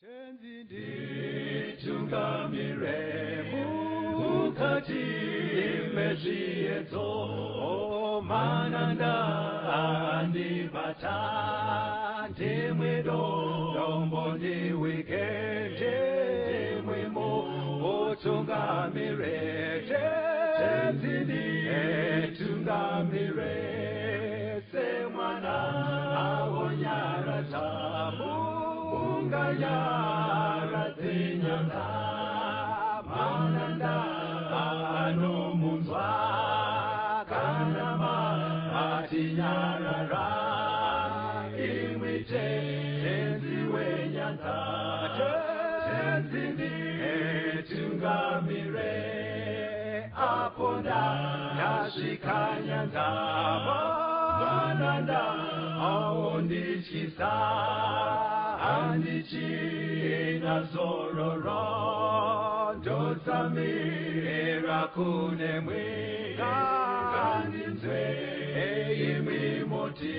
Tenzi nditungamire mukati mezviedzo, mananda andibata, ndimwe dombo ndiwike, ndimwe mutungamire. Tenzi nditungamire semwana awonyaradza unganyaradze nyanga, mananda anomunzwa kana matinyarara, imwi Tenzi wenyanza. Tenzi nditungamire apo ndasvika nyanza, mananda aondityisa, handichina zororo, ndotsamira kunemwi, ngandinzwe imwi moti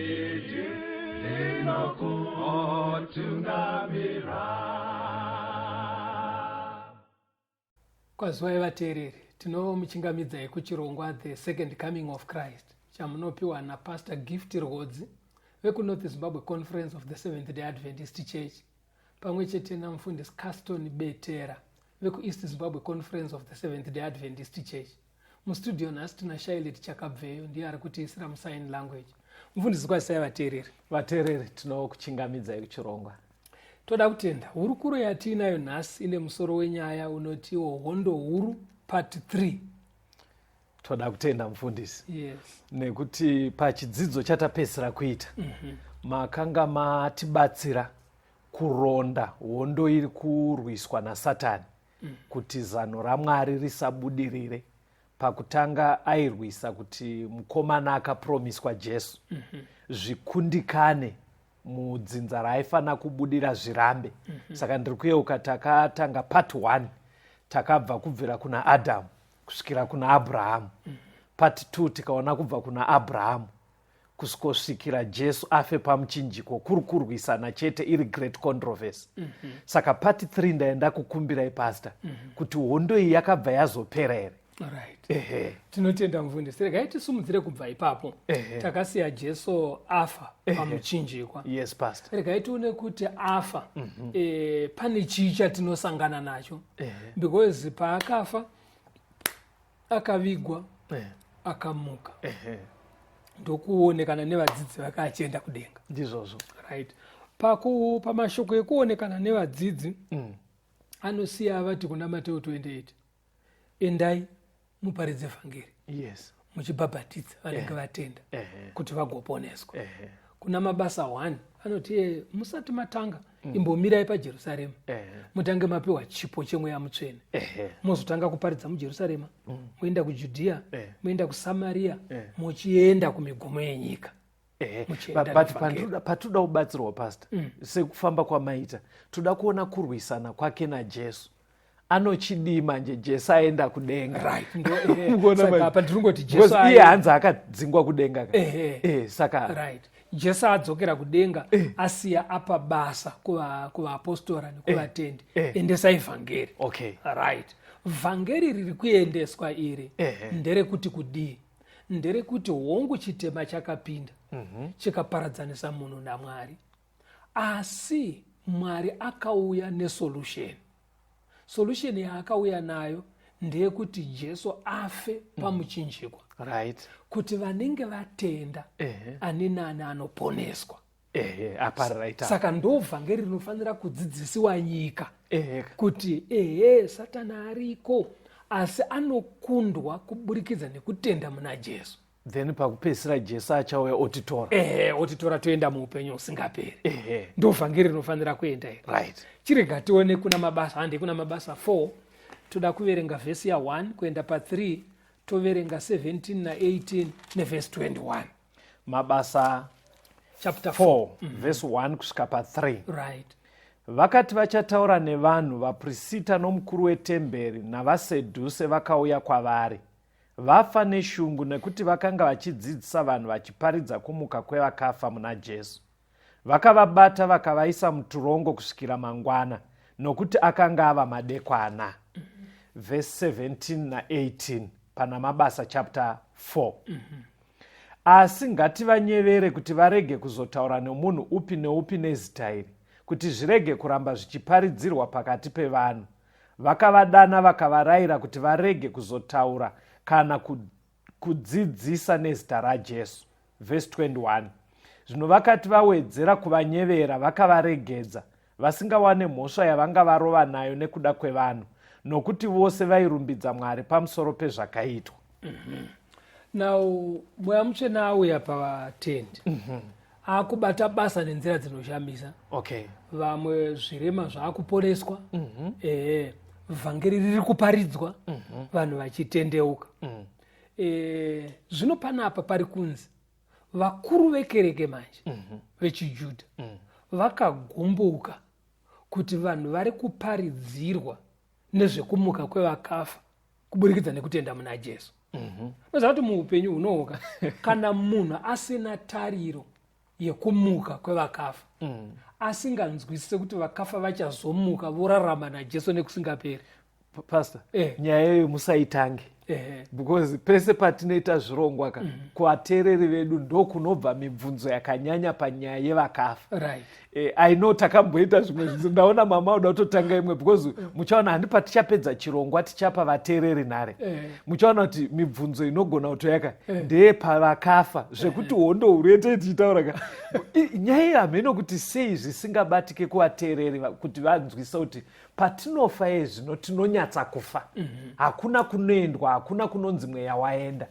ndinokutungamira. Kwaziwai vateereri, tinomuchingamidzai kuchirongwa The Second Coming of Christ chamunopiwa naPastor Gift Rwodzi vekuNorth Zimbabwe Conference of the Seventh Day Adventist Church pamwe chete namufundisi Caston Betera vekuEast Zimbabwe Conference of the Seventh Day Adventist Church. Mustudio nhasi tina Shailet Chakabveyo, ndiye ari kutiisira musign language. Mufundisi, kwazisai vateereri. Vateereri, tinokuchingamidzai kuchirongwa. Toda kutenda. Hurukuro yatiinayo nhasi ine musoro wenyaya unotiwo Hondo Huru Part 3. Toda kutenda mufundisi. Yes. Nekuti pachidzidzo chatapedzisira kuita makanga matibatsira kuronda hondo iri kurwiswa naSatani kuti zano raMwari risabudirire. Pakutanga airwisa kuti mukomana akapromiswa Jesu zvikundikane mudzinza raaifanira kubudira zvirambe. Saka ndiri kuyeuka takatanga part 1, takabva kubvira kuna Adhamu kusvikira kuna Abrahamu. Part 2 tikaona kubva kuna Abrahamu kusvikosvikira Jesu afe pamuchinjiko, kuri kurwisana chete, iri great controversy. Saka part 3 ndaenda kukumbirai pastor kuti hondo iyi yakabva yazopera here? Right. Ehe. Tinotenda mufundisi. Regai tisumudzire kubva ipapo. Takasiya Jesu afa pamuchinjikwa. Yes, pastor. Regai tione kuti afa pane chii chatinosangana nacho, because paakafa akavigwa, akamuka, ndokuonekana nevadzidzi vake achienda kudenga. Ndizvozvo. Right. Paku pamashoko ekuonekana nevadzidzi, anosiya avati kuna Mateo 28, endai muparidze vhangeri muchibhabhatidza vanenge vatenda kuti vagoponeswa. Kuna Mabasa 1 anoti, musati matanga, imbomirai paJerusarema, mutange mapiwa chipo chemweya mutsvene, mozotanga kuparidza muJerusarema, moenda kuJudhiya, moenda kuSamaria, muchienda kumigumo yenyika. Muchienda But nevhangeri. Patoda kubatsirwa pastor, sekufamba kwamaita, toda kuona kurwisana kwake naJesu. Anochidii manje Jesu aenda kudenga? Right. Mukuona Saka manje? apa ndiri Jesu Because iye hanzi akadzingwa kudenga ka. Saka Right, Jesu adzokera kudenga, asiya apa basa kuvaapostora nekuvatendi: endesai vhangeri. Right, vhangeri riri kuendeswa iri nderekuti kudii? Nderekuti hongu, chitema chakapinda chikaparadzanisa munhu naMwari, asi Mwari akauya nesolution. Solution yaakauya nayo ndeyekuti Jesu afe pamuchinjikwa kuti vanenge vatenda, ani nani anoponeswa. Ehe, apa right. Saka ndo vhangeri rinofanira kudzidzisiwa nyika kuti ehe, Satani ariko, asi anokundwa kuburikidza nekutenda muna Jesu. Then pakupedzisira Jesu achauya otitora. Ehe, otitora, toenda muupenyu husingaperi. Ndo vhangeri rinofanira kuenda iri. Chirega tione kuna Mabasa, hande kuna Mabasa 4. Toda kuverenga vhesi ya1 kuenda pa3, toverenga 17 na18 nevhesi 21. Mabasa chapter 4, 4 verse 1 kusvika pa3. Right. Vakati vachataura nevanhu, vaprisita nomukuru wetemberi navaSedhuse vakauya kwavari, vafa neshungu nekuti vakanga vachidzidzisa vanhu vachiparidza kumuka kwevakafa muna Jesu. Vakavabata vakavaisa muturongo kusvikira mangwana, nokuti akanga ava madekwana. Vhesi 17 na18 pana Mabasa chapter 4. Asi ngativanyevere kuti varege kuzotaura nomunhu upi neupi nezita iri, kuti zvirege kuramba zvichiparidzirwa pakati pevanhu. Vakavadana vakavarayira kuti varege kuzotaura kana kudzidzisa nezita raJesu. Vhesi 21. Zvino vakati vawedzera kuvanyevera, vakavaregedza, vasingawane mhosva yavangavarova nayo nekuda kwevanhu, nokuti vose vairumbidza Mwari pamusoro pezvakaitwa. Now Mweya Mutsvene auya pavatendi, akubata basa nenzira dzinoshamisa. Vamwe zvirema zvaakuporeswa, ehe, vhangeri riri kuparidzwa, vanhu vachitendeuka. Zvino panapa pari kunzi vakuru vekereke manje vechiJudha vakagumbuka kuti vanhu vari kuparidzirwa nezvekumuka kwevakafa kuburikidza nekutenda muna Jesu. Unoziva kuti muupenyu hunohuka, kana munhu asina tariro yekumuka kwevakafa, asinganzwisise kuti vakafa vachazomuka vorarama naJesu nekusingaperi. Pastor, nyaya iyoyo musaitange, because pese patinoita zvirongwa ka, kuvateereri vedu ndokunobva mibvunzo yakanyanya panyaya yevakafa. I know takamboita zvimwe zvinhu, ndaona mama uda kutotanga imwe, because muchaona handi patichapedza chirongwa tichapa vateereri nhare. Muchaona kuti mibvunzo inogona kutoyaka ndeyepavakafa, zvekuti hondo huru yete tichitaura ka. Nyaya iyi hameno kuti sei zvisingabatike kuvateereri kuti vanzwisa kuti patinofa ezvino tinonyatsa kufa. Hakuna kunoendwa, hakuna kunonzi mweya waenda.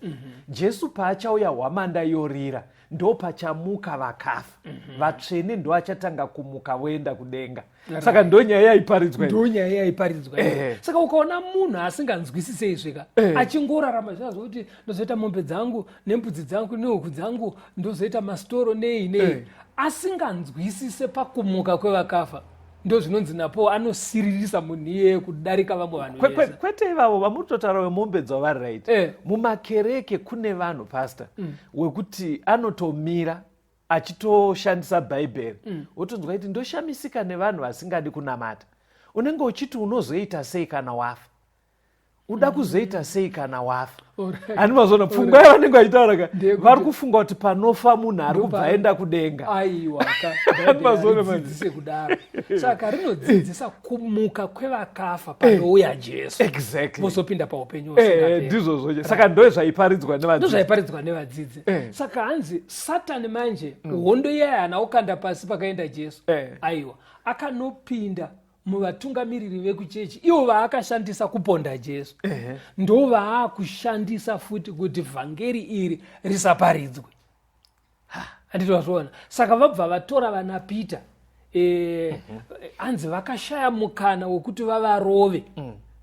Jesu paachauya, hwamanda yorira, ndo pachamuka vakafa. Vatsvene ndo achatanga kumuka voenda kudenga. Saka ndo nyaya yaiparidzwa. Ndo nyaya yaiparidzwa. Saka ukaona munhu asinganzwisise izvika, achingorarama zviya zvokuti ndozoita mombe dzangu nembudzi dzangu nehuku dzangu, ndozoita masitoro, nei nei, asinganzwisise pakumuka kwevakafa, ndo zvinonzi napo anosiririsa munhu iyeye kudarika vamwe vanhu vese. Kwete ivavo vamuri kutotaura vemombe dzavo vari right. Mumakereke kune vanhu, pastor, wekuti anotomira achitoshandisa Bhaibheri, wotonzwa kuti ndoshamisika nevanhu vasingadi kunamata. Unenge uchiti unozoita sei kana wafa? Uda kuzoita sei kana wafa? Hani mazona pfungwa yavanenge vachitaura ka, vari kufunga kuti panofa munhu ari kubva aenda kudenga. Aiwa ka, ridzidzise kudaro. Saka rinodzidzisa kumuka kwevakafa panouya Jesu, vozopinda paupenyu. Ndizvozvo. Saka ndo zvaiparidzwa nevadzidzi. Ndozvaiparidzwa nevadzidzi. Saka hanzi Satani manje, hondo iyaya haana kukanda pasi pakaenda Jesu. Aiwa, akanopinda muvatungamiriri vekuchechi, ivo vaakashandisa kuponda Jesu, ndo vaakushandisa futi kuti vhangeri iri risaparidzwe. Handiti vazviona? Saka vabva vatora vana Peter. Hanzi vakashaya mukana wekuti vavarove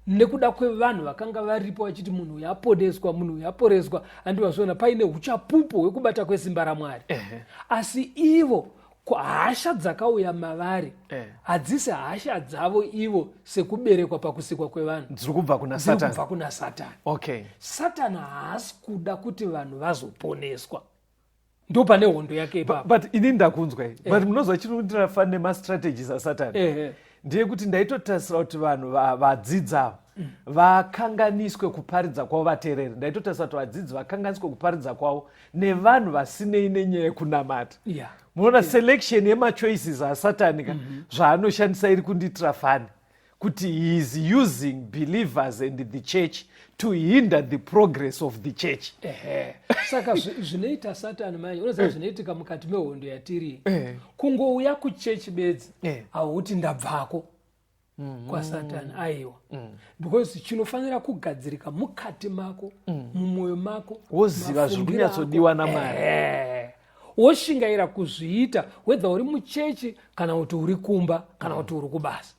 nekuda kwevanhu vakanga varipo vachiti munhu uyu aponeswa, munhu uyu aporeswa. Handiti vazviona? Paine uchapupu hwekubata kwesimba raMwari, asi ivo hasha dzakauya mavari hadzisi hasha dzavo ivo sekuberekwa pakusikwa kwevanhu. Dziri kubva kuna Satani. Kubva kuna Satani. Satani haasi kuda kuti vanhu vazoponeswa, ndo pane hondo yake ipapo. But ini ndakunzwa, but munoziva chiri kundira nemastrategies aSatani ndeyekuti ndaitotarisira kuti vanhu vadzidzi ava vakanganiswe kuparidza kwavo vateereri. Ndaitotarisira kuti vadzidzi vakanganiswe kuparidza kwavo nevanhu vasinei nenyaya yekunamata. Munoona selection yemachoices aSatani ka, zvaanoshandisa iri kundiitira funny, kuti he is using believers and the church to hinder the progress of the church. Ehe. Saka zvinoita Satani manje, unoziva zvinoitika mukati mehondo yatiri, kungouya kuchechi bedzi, hauti ndabvako kwaSatani. Aiwa, because chinofanira kugadzirika mukati mako, mumwoyo mako. Woziva zviri mafungiro kunyatsodiwa ako. naMwari. Ehe. Woshingaira kuzviita, whether uri muchechi kana kuti uri kumba kana kuti uri kubasa.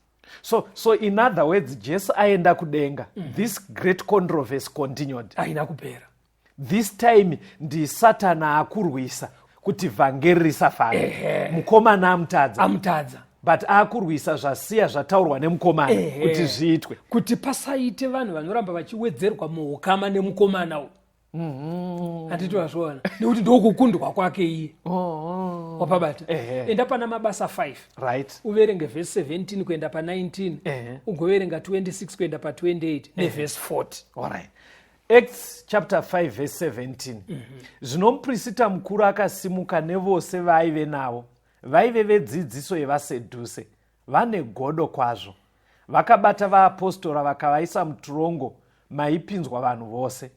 So in other words, Jesu aenda kudenga, this great controversy continued. Haina kupera. This time ndisatana akurwisa kuti vhangeri risafambe. Mukomana amutadza. Amutadza. But akurwisa zvasiya zvataurwa nemukomana kuti zviitwe. Kuti pasaite vanhu vanoramba vachiwedzerwa muukama nemukomana uyu. Handiti wazviona? Nekuti ndokukundwa kwake iye. Oh. Wapabata? Ehe. Enda pana Mabasa 5, uverenge vhesi 17 kuenda pa19, ugoverenga 26 kuenda pa28 nevhesi 40. Alright. Acts chapter 5 verse 17. Zvino muprista mukuru akasimuka nevose vaaive navo, vaive vedzidziso yevaSedhuse, vane godo kwazvo. Vakabata vaapostora vakavaisa muturongo maipinzwa vanhu vose.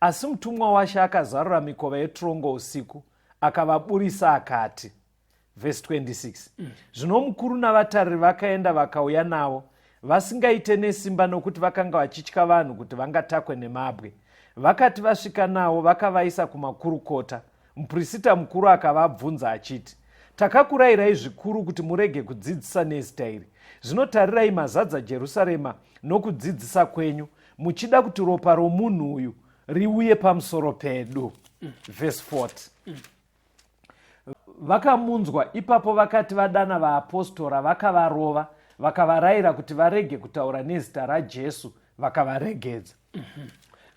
Asi mutumwa waShe akazarura mikova yeturongo usiku, akavaburisa akati, vhesi 26. Zvino mukuru navatariri vakaenda vakauya navo, vasingaite nesimba, nokuti vakanga vachitya vanhu kuti vangatakwe nemabwe. Vakati vasvika navo, vakavaisa kumakurukota. Muprista mukuru akavabvunza achiti, Takakurayirai zvikuru kuti murege kudzidzisa nezita iri. Zvino tarirai, mazadza Jerusarema nokudzidzisa kwenyu, muchida kuti ropa romunhu uyu riuye pamusoro pedu. Vhesi 40. Vakamunzwa ipapo vakati vadana vaapostora, vakavarova, vakavarayira kuti varege kutaura nezita raJesu, vakavaregedza.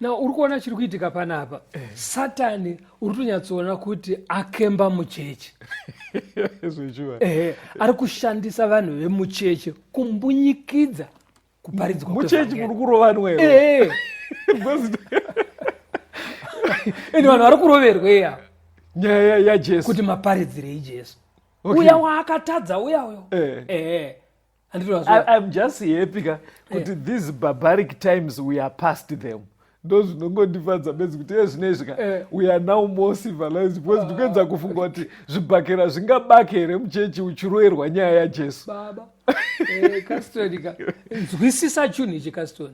Now uri kuona chiri kuitika panapa. Satani uri kutonyatsoona kuti akemba muchechi. Ehe, ari kushandisa vanhu vemuchechi kumbunyikidza kuparidzwa Muchechi kwevhangeri. muri kurovanwa here? Ende vanhu vari kuroverwa iya Nyaya yaJesu. Kuti maparidzirei Jesu? Okay. Uya waakatadza uya uyo. Ehe, handiti wazviona? I'm just happy ka kuti these barbaric times, we are past them. Ndo zvinongondifadza bedzi kuti iye zvinezvi ka we are now more civilized, because ndikuedza kufunga kuti zvibhakera zvingabake here muchechi uchiroerwa nyaya yaJesu. Baba, Castoni ka, nzwisisa chinhu ichi, Castoni,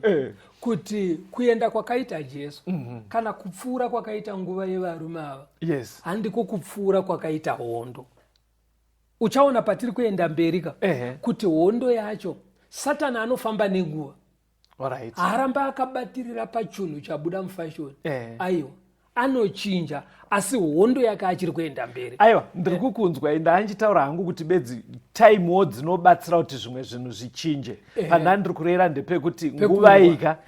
kuti kuenda kwakaita Jesu kana kupfuura kwakaita nguva yevarume ava handiko kupfuura kwakaita hondo. Uchaona patiri kuenda mberi ka kuti hondo yacho, Satani anofamba nenguva. Haaramba akabatirira pachinhu chabuda mufashion. Aiwa, anochinja, asi hondo yake achiri kuenda mberi. Aiwa, ndiri kukunzwa. Ndaanchitaura hangu kuti bedzi timewo dzinobatsira kuti zvimwe zvinhu zvichinje. Pandandiri kureva ndepekuti nguva ika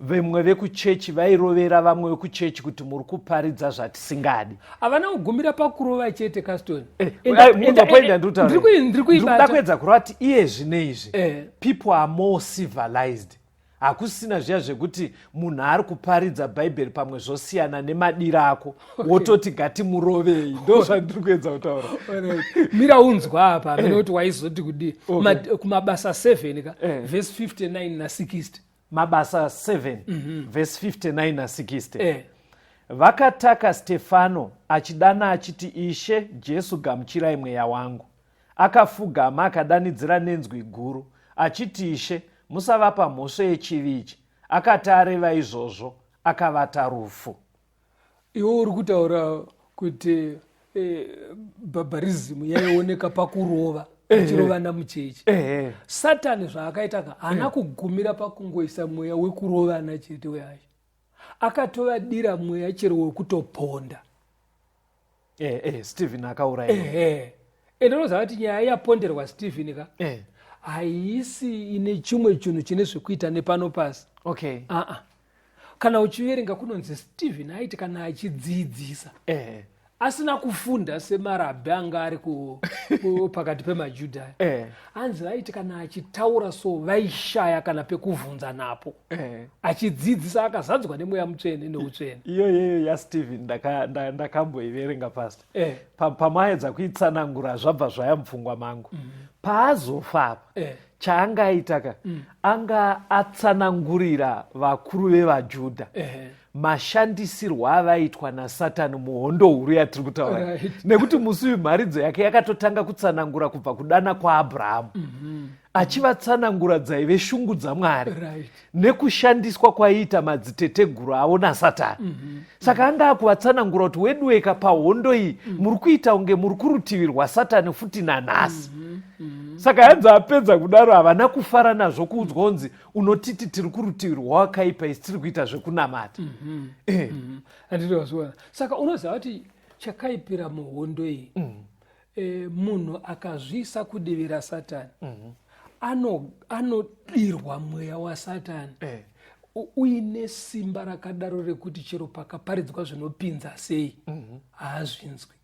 vamwe vekuchechi vairovera vamwe vekuchechi kuti muri kuparidza zvatisingadi. Havana kugumira pakurova chete, Caston. Munzwa point yandiri Ndiri ndikuda kuibata. Kuedza kureva kuti iye zvine izvi people are more civilized. Hakusina zviya zvekuti munhu ari kuparidza Bhaibheri pamwe zvosiyana nemadiro ako, wototi ngatimurovei. Ndo zvandiri kuedza kutaura. Alright. Mira unzwa apa amene kuti waizoti kudii. Kumabasa 7 ka, vhesi 59 na60. Mabasa 7 vhesi 59 na60. Vakataka Stefano achidana achiti, "Ishe Jesu, gamuchirai mweya wangu." Akafugama akadanidzira nenzwi guru achiti, "Ishe, musavapa mhosva yechivi ichi." Akati areva izvozvo, akavata rufu. Iwe uri kutaura kuti barbarism yaioneka pakurova, achirovana muchechi. Satani zvaakaita ka, haana kugumira pakungoisa mweya wekurovana chete weacho, akatovadira mweya chero wekutoponda. Stephen akaurayiwa. Ehe, ende unoziva kuti nyaya yaponderwa Stephen ka haisi ine chimwe chinhu chine zvekuita nepano pasi. Aa, kana uchiverenga kunonzi Stephen aiti kana achidzidzisa asina kufunda semarabhi anga ari pakati pemaJudha, hanzi vaiti kana achitaura so vaishaya kana pekuvhunza napo, achidzidzisa akazadzwa nemweya mutsvene neutsvene. Iyoyeyo yaStephen ndakamboiverenga, pastor. Pamaedza kuitsanangura zvabva zvaya mupfungwa mangu. Paazofa apa, chaangaita ka, anga atsanangurira vakuru vevaJudha mashandisirwo avaitwa naSatani muhondo huru yatiri kutaura, nekuti musi uyu mharidzo yake yakatotanga kutsanangura kubva kudana kwaAbhurahamu, achivatsanangura dzaive shungu dzaMwari nekushandiswa kwaiita madziteteguru avo naSatani. Saka anga akuvatsanangura kuti weduweka, pahondo iyi muri kuita kunge muri kurutivi rwaSatani futi nanhasi. Saka yanzi apedza kudaro, havana kufara nazvo kuudzwa kunzi unotiti tiri kurutivi rwawakaipa, isi tiri kuita zvekunamata. Handiti wazviona? Saka unoziva kuti chakaipira muhondo iyi, munhu akazviisa kudivi raSatani anodirwa mweya waSatani. Uine simba rakadaro rekuti chero pakaparidzwa zvinopinza sei, haazvinzwi.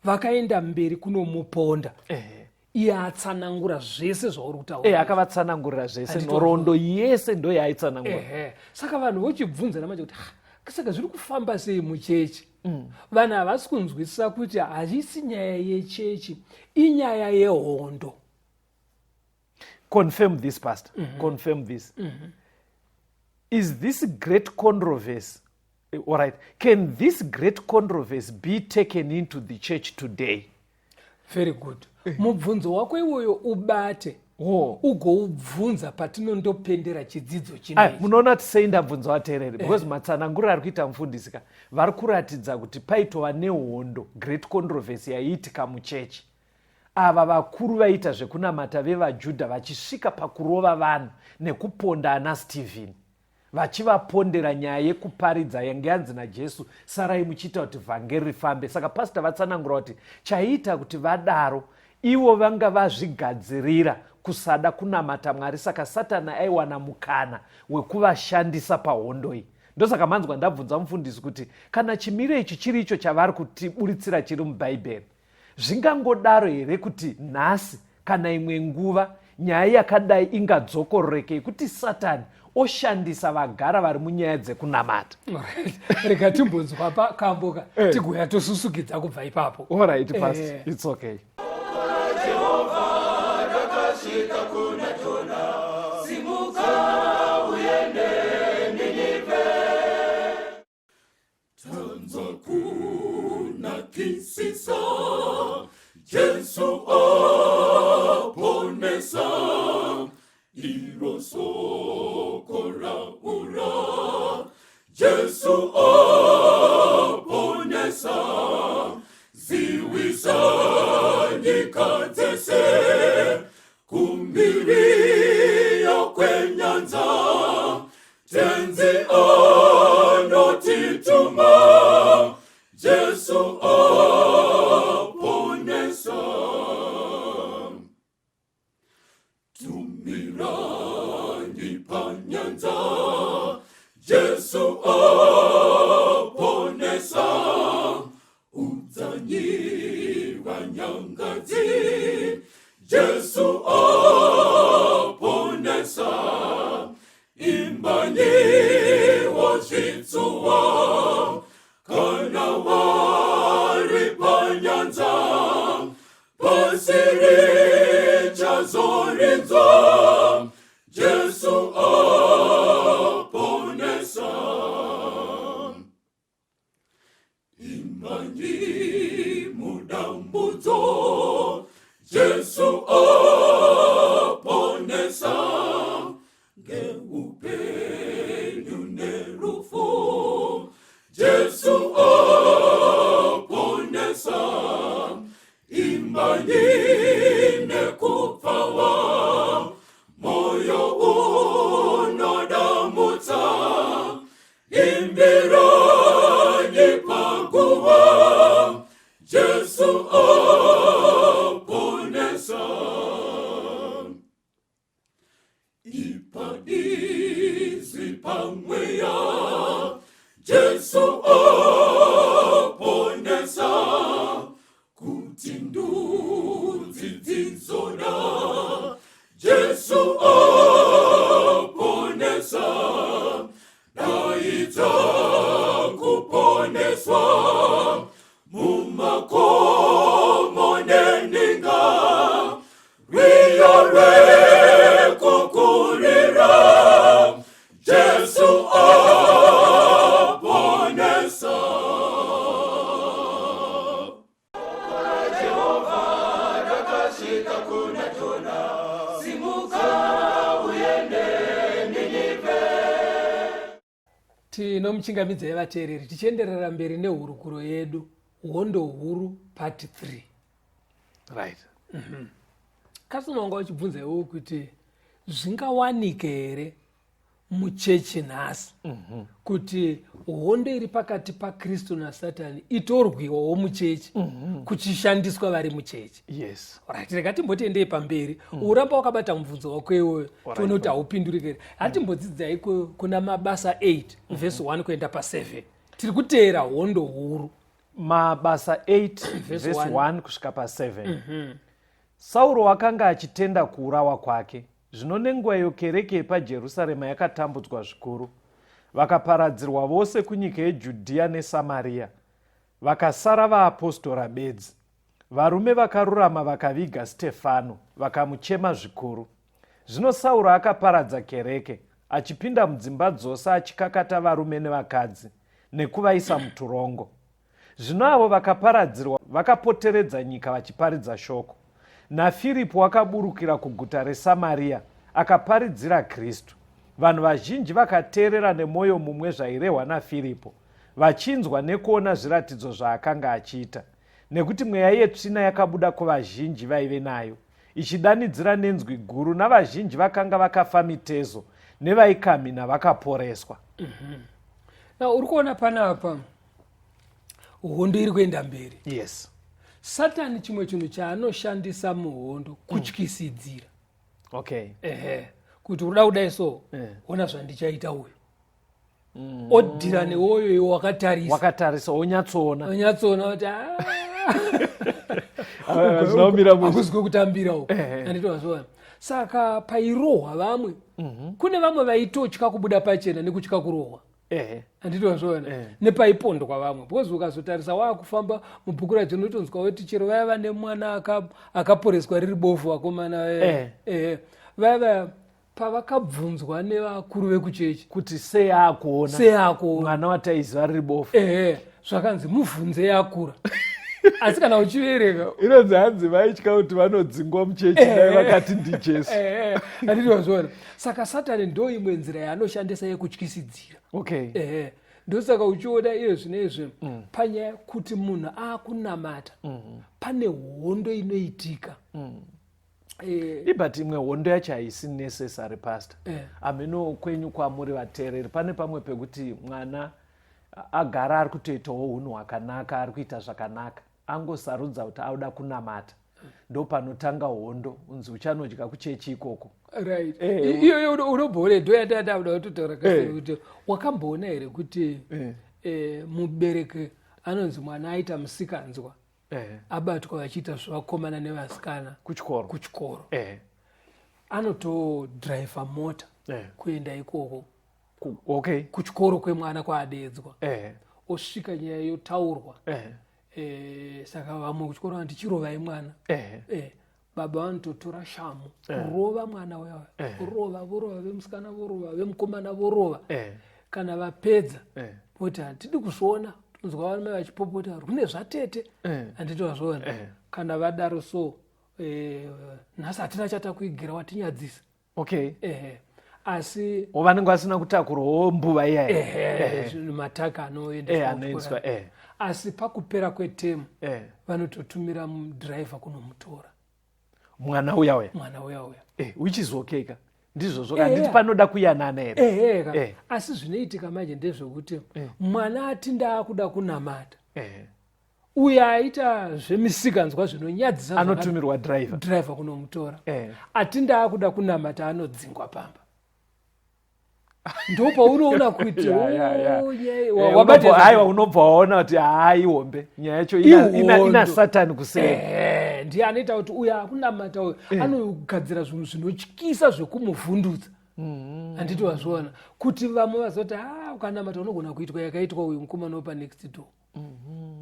Vakaenda mberi kunomuponda, iye atsanangura zvese zvauri kutaura. Akavatsanangurira zvese, nhoroondo yese ndo yaaitsanangura. Saka vanhu vochibvunzana manje kuti, saka zviri kufamba sei muchechi? Vanhu havasi kunzwisisa kuti hazvisi nyaya yechechi, inyaya yehondo. Confirm this, pastor. Confirm this. Is this great controversy, all right, can this great controversy be taken into the church today? Very good. Mubvunzo wako iwoyo ubate, ugoubvunza patinondopendera chidzidzo chino. Munoona kuti sei ndabvunza, vateereri? Because matsananguriro ari kuita mufundisi ka, vari kuratidza kuti paitova nehondo, great controversy yaiitika muchechi. Ava vakuru vaiita zvekunamata vevaJudha vachisvika pakurova vanhu nekuponda ana Stephen, vachivapondera nyaya yekuparidza yange yanzi naJesu, "Sarai muchiita kuti vhangeri rifambe." Saka pastor vatsanangura kuti chaiita kuti vadaro, ivo vanga vazvigadzirira kusada kunamata Mwari, saka Satani aiwana mukana wekuvashandisa pahondo iyi. Ndosaka manzwa ndabvunza mufundisi kuti kana chimiro ichi chiri icho chavari kutiburitsira chiri mubhaibheri, zvingangodaro here kuti nhasi kana imwe nguva nyaya yakadai ingadzokororeke, yekuti Satani oshandisa vagara vari munyaya dzekunamata? Rega timbonzwa pakamboka, tigoya tosusukidza kubva ipapo. Alright, pastor. It's okay. Rakasvika kuna Jona, "Simuka uende Ninivhe." Tanza kunakisisa, Jesu aponesa, iro soko raura. Jesu aponesa, ziwisa nyika dzese, kumbiriyo kwenyanza, Tenzi anotituma, Jesu aponesa. Tumiranyi panyanza, Jesu aponesa, udzanyi vanyangadzi, Jesu aponesa, imbanyi wazvitsuwa, kana vari panyanza, pasi richazoridzwa, Jesu aponesa. Imbanyi mudambudzo, Jesu aponesa, ngeupenyu nerufu, Jesu aponesa, imbanyi nekupfawa, moyo unodamutsa, imbiranyi paguva, Jesu aponesa. Ipa izwi pamweya, Jesu aponesa, kuti ndudzi dzizoda, Jesu aponesa, daidza kuponeswa, mumakomo neninga, rwiyo rwekukurira, Jesu aponesa. Jehovha rakasvika kuna Jona, "Simuka uende Ninivhe." Tinomuchingamidzai vateereri, tichienderera mberi nehurukuro yedu, Hondo Huru Part 3. Kasi unonga uchibvunza iwewo kuti zvingawanike here? Muchechi nhasi kuti hondo iri pakati paKristu naSatani itorwiwawo muchechi kuchishandiswa vari muchechi. Right, rega timbotiendei pamberi. Uramba wakabata mubvunzo wako iwoyo, tione kuti haupinduriki here. Hatimbodzidzai kuna Mabasa 8 vhesi 1 kuenda pa7. Tiri kuteera hondo huru. Mabasa 8 verse vhesi 1 1 kusvika pa7. Sauro akanga achitenda kuurawa kwake. Zvino nenguva iyo kereke yepaJerusarema yakatambudzwa zvikuru, vakaparadzirwa vose kunyika yeJudhiya neSamariya, vakasara vaapostora bedzi. Varume vakarurama vakaviga Stefano, vakamuchema zvikuru. Zvino Sauro akaparadza kereke, achipinda mudzimba dzose achikakata varume nevakadzi nekuvaisa muturongo. Zvino avo vakaparadzirwa vakapoteredza nyika vachiparidza shoko. NaFiripo wakaburukira kuguta reSamariya akaparidzira Kristu. Vanhu vazhinji vakateerera nemwoyo mumwe zvairehwa naFiripo, vachinzwa nekuona zviratidzo zvaakanga achiita. Nekuti mweya yetsvina yakabuda kuvazhinji vaive nayo, ichidanidzira nenzwi guru, navazhinji vakanga vakafa mitezo nevaikamhina vakaporeswa. Na uri kuona panapa hondo iri kuenda mberi. Satani chimwe chinhu chaanoshandisa muhondo kutyisidzira. Ehe, kuti unoda kudai so, ona zvandichaita uyu. Odhira newoyo iwe wakatarisa. Wakatarisa, wonyatsoona. Onyatsoona kuti Zvinomira mushe. Hakuzi kwekutambira uku. Anditozviona. Saka pairohwa vamwe, kune vamwe vaitotya kubuda pachena nekutya kurohwa. Anditozviona. Nepaipondwa vamwe, because ukazotarisa waakufamba mubhuku racho unotonzwa kuti chero vaya vane mwana akaporeswa riri bofu, vakomana vaya vaya pavakabvunzwa nevakuru vekuchechi kuti sei akuona, sei akuona mwana wataiziva riri bofu, ehe, zvakanzi mubvunze yakura. Asi kana uchiverenga inonzi hanzi vaitya kuti vanodzingwa muchechi dai vakati ndiJesu. Handiti wazviona? Saka Satani ndo imwe nzira yaanoshandisa yekutyisidzira. Ehe, ndosaka uchiona iye zvinezvi panyaya kuti munhu aakunamata, pane hondo inoitika. But imwe hondo yacho haisi necessary, pastor. Hameno kwenyu kwamuri vateereri, pane pamwe pekuti mwana agara ari kutoitawo unhu hwakanaka, ari kuita zvakanaka, angosarudza kuti auda kunamata, ndo panotanga hondo, unzi uchanodya kuchechi ikoko. Right. Iyoyo unomboona, ndo yatata kuda kutotaura kasi kuti wakamboona here kuti mubereki anonzi mwana aita musikanzwa, abatwa vachiita zvevakomana nevasikana kuchikoro, kuchikoro, anotodhiraivha mota kuenda ikoko kuchikoro kwemwana kwaadedzwa, osvika, nyaya yotaurwa. Saka vamwe kuchikoro vanoti chirovai mwana. Baba vanototora shamu kurova mwana uya, kurova, vorova vemusikana, vorova vemukomana, vorova. Kana vapedza voti hatidi kuzviona. Tonzwa vamai vachipopota, rune zvatete. Handiti wazviona? Kana vadaro so, nhasi hatina chatakuigira, watinyadzisa. Ehe, asi O, vanenge vasina kutakurawo mbuva iyaya. Ehe, mataka anoendeswa anoendeswa, kuchikoro. Asi pakupera kwetemu vanototumira mudhiraivha kunomutora. Mwana uya uya. Mwana uya uya. Which is okay ka, ndizvozvo. Handiti panoda kuyanana here? Ehe ka. Asi zvinoitika manje ndezvekuti mwana ati ndaakuda kunamata, uyo aita zvemisikanzwa zvinonyadzisa anotumirwa driver. Driver kunomutora. Ati ndaakuda kunamata anodzingwa pamba. Ndopaunoona kuti oh, yeah, Aiwa, unobva waona kuti haa, ihombe nyaya yacho, Ihondo. ina Satani kuseri. Ndiye anoita kuti uyo akunamata uyo anogadzira zvinhu zvinotyisa zvekumuvhundutsa. Handiti wazviona kuti vamwe vazoti a ukanamata unogona kuitwa yakaitwa uyu mukomana wepa next door?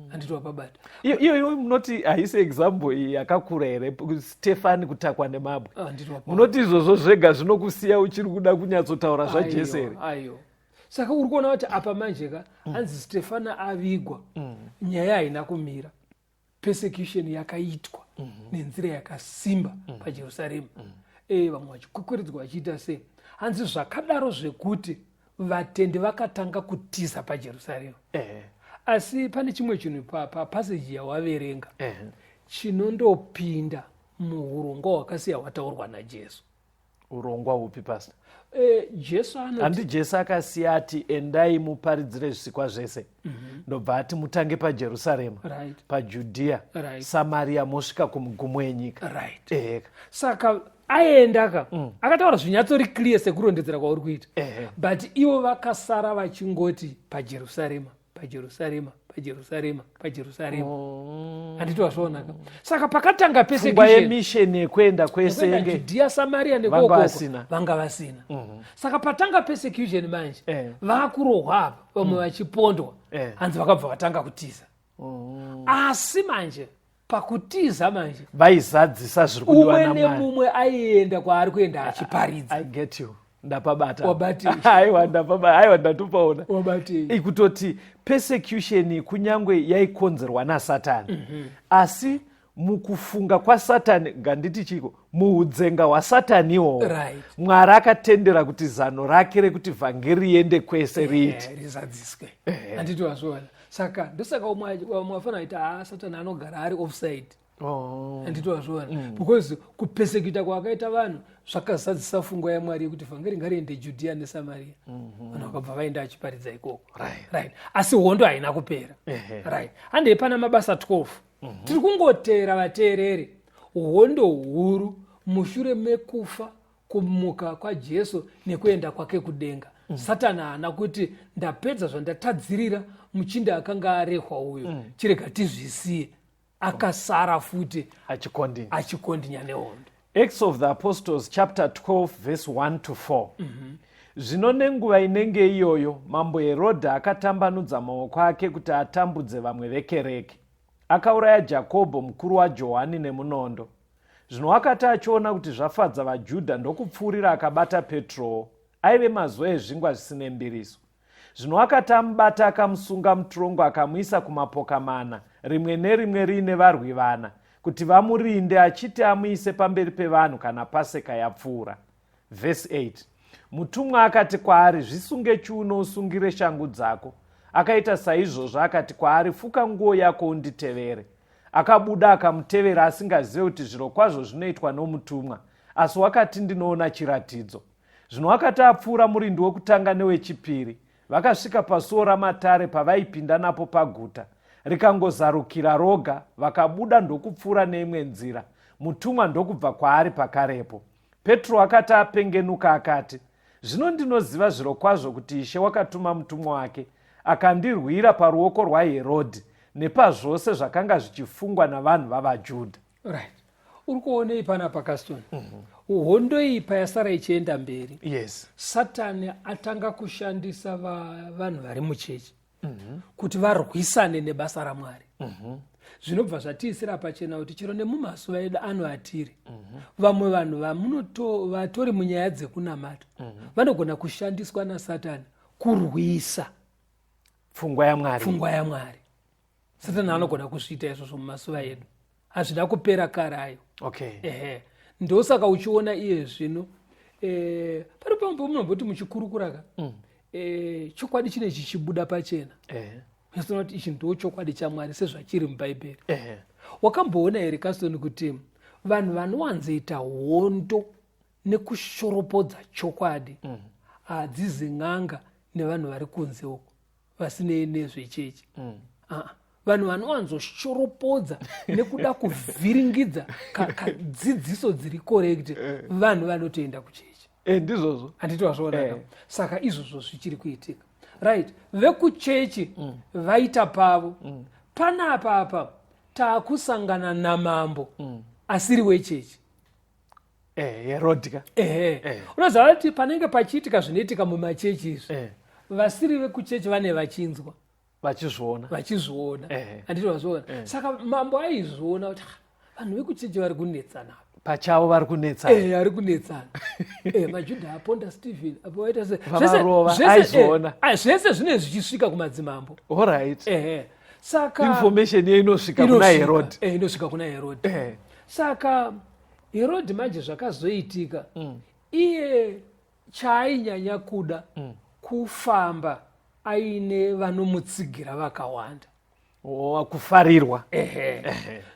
Handiti wapabata? Iyo munoti haisi example iyi yakakura here, Stefani kutakwa nemabwe? Handiti wapabata? Munoti izvozvo zvega zvinokusiya uchiri kuda kunyatsotaura zvaJesu here? Aiyo, saka uri kuona kuti apa manje ka, hanzi Stefana avigwa, nyaya haina kumira. Persecution yakaitwa nenzira yakasimba paJerusarema. Vamwe vachikwikiridzwa, vachiita sei. Hanzi zvakadaro zvekuti vatendi vakatanga kutiza paJerusarema. Asi pane chimwe chinhu papassage yawaverenga chinondopinda muurongwa hwakasiya hwataurwa naJesu. Urongwa hupi, Pastor? Jesu anoti Handi Jesu akasiya ati, "Endai muparidzire zvisikwa zvese," ndobva ati, "Mutange paJerusarema, paJudhiya, Samaria, mosvika kumugumo yenyika." Eheka. Saka aenda ka, akataura zvinyatsori clear sekurondedzera kwauri kuita, but ivo vakasara vachingoti paJerusarema, paJerusarema, paJerusarema, paJerusarema. Handiti wazvionaka? Saka pakatanga Pfungwa persecution yemission yekuenda kwese nekuenda yenge Judhia, Samaria vanga nekokoko vasina. Vanga vasina. Saka patanga persecution manje, vakurohwa apa, vamwe vachipondwa, hanzi vakabva vatanga kutiza. Asi manje pakutiza manje, vaizadzisa zviri kudiwa umwe naMwari. Nemumwe aienda kwaari kuenda achiparidza. I get you, ndapabata. Wabati. Aiwa, ndapabata, aiwa, ndatopaona. Wabatei? Ikutoti persecution kunyange yaikonzerwa naSatani, asi mukufunga kwaSatani, nganditi chiko, muudzenga hwaSatani iwowo, Mwari akatendera kuti zano rake rekuti vhangeri riende kwese riite. Rizadziswe. Handiti wazviona? Saka ndosaka umwe vamwe vafanira kuita, haa, Satani anogara ari offside. Handiti wazviona? Because kupersecute kwaakaita vanhu zvakazadzisa pfungwa yaMwari yekuti vhangeri ngariende Judhiya neSamaria. Vanhu vakabva vaenda achiparidza ikoko. Right, asi hondo haina kupera. Right, handei pana Mabasa 12. Tiri kungoteera vateereri hondo huru mushure mekufa, kumuka kwaJesu nekuenda kwake kudenga. Satani haana kuti, "Ndapedza zvandatadzirira muchinda akanga arehwa uyu, chirega tizvisiye." Akasara futi achikondinya. Achikondinya nehondo. Acts of the Apostles chapter 12 verse 1 to 4. Zvino nenguva inenge iyoyo mambo Herodha akatambanudza maoko ake kuti atambudze vamwe vekereke. Akauraya Jakobho mukuru waJohani nemunondo. Zvino akati achiona kuti zvafadza vaJudha, ndokupfuurira akabata Petrowo. Aive mazuva ezvingwa zvisine mbiriso. Zvino akati amubata, akamusunga mutorongo, akamuisa kumapoka mana, rimwe nerimwe riine varwi vana, kuti vamurinde, achiti amuise pamberi pevanhu kana Paseka yapfuura. Vhesi 8. Mutumwa akati kwaari, "Zvisunge chiuno, usungire shangu dzako." Akaita saizvozvo. Akati kwaari, "Fuka nguo yako unditevere." Akabuda akamutevera, asingazive kuti zviro kwazvo zvinoitwa nomutumwa, asi wakati, "Ndinoona chiratidzo." Zvino akati apfuura murindi wokutanga newechipiri, vakasvika pasuo ramatare pavaipinda napo paguta. Rikangozarukira roga, vakabuda ndokupfuura neimwe nzira, mutumwa ndokubva kwaari pakarepo. Petro akati apengenuka akati, "Zvino ndinoziva zviro kwazvo kuti Ishe wakatuma mutumwa wake, akandirwira paruoko rwaHerodhi nepazvose zvakanga zvichifungwa navanhu vavaJudha." Right, uri kuonei panapa, Caston? Hondo iyi payasara ichienda mberi, Satani atanga kushandisa vanhu vari muchechi kuti varwisane nebasa raMwari. Zvinobva zvatiisira pachena kuti chero nemumazuva edu ano atiri, vamwe vanhu vatori munyaya dzekunamata vanogona kushandiswa naSatani kurwisa pfungwa yaMwari. Pfungwa yaMwari. Satani anogona kuzviita izvozvo mumazuva edu. Hazvina kupera kare ayo. Ehe, ndosaka uchiona iye zvino pari pamwe pamunomboti muchikurukura ka, chokwadi chine chichibuda pachena. Unoona kuti ichi ndo chokwadi chaMwari sezvachiri muBhaibheri. Wakamboona here, Caston, kuti vanhu vanowanzoita hondo nekushoropodza chokwadi hadzizi n'anga nevanhu vari kunze uko vasinei nezvechechi? Ah, vanhu vanowanzoshoropodza nekuda kuvhiringidza kadzidziso dziri correct, vanhu vanotoenda kuchechi. Ndizvozvo. Handiti wazviona? Saka izvozvo zvichiri kuitika. Right, vekuchechi vaita pavo. Panapa apa taakusangana namambo asiri wechechi. Herodhi ka. Ehe. Unoziva kuti panenge pachiitika zvinoitika mumachechi izvi, vasiri vekuchechi vane vachinzwa, vachizviona. Vachizviona. Handiti vazviona? Saka mambo aizviona kuti, "Ah, vanhu vekuchechi vari kunetsana apa." Pachavo vari kunetsana. Ari kunetsana. MaJudha aponda Stephen apo, vaita se Vavarova, aizviona. Zvese zvinenge zvichisvika kumadzimambo. Ehe, saka Information ye inosvika kuna Herodhi. Inosvika kuna Herodhi. Saka Herodhi manje zvakazoitika, iye chaainyanya kuda kufamba aine vanomutsigira vakawanda. Oh, kufarirwa. Ehe,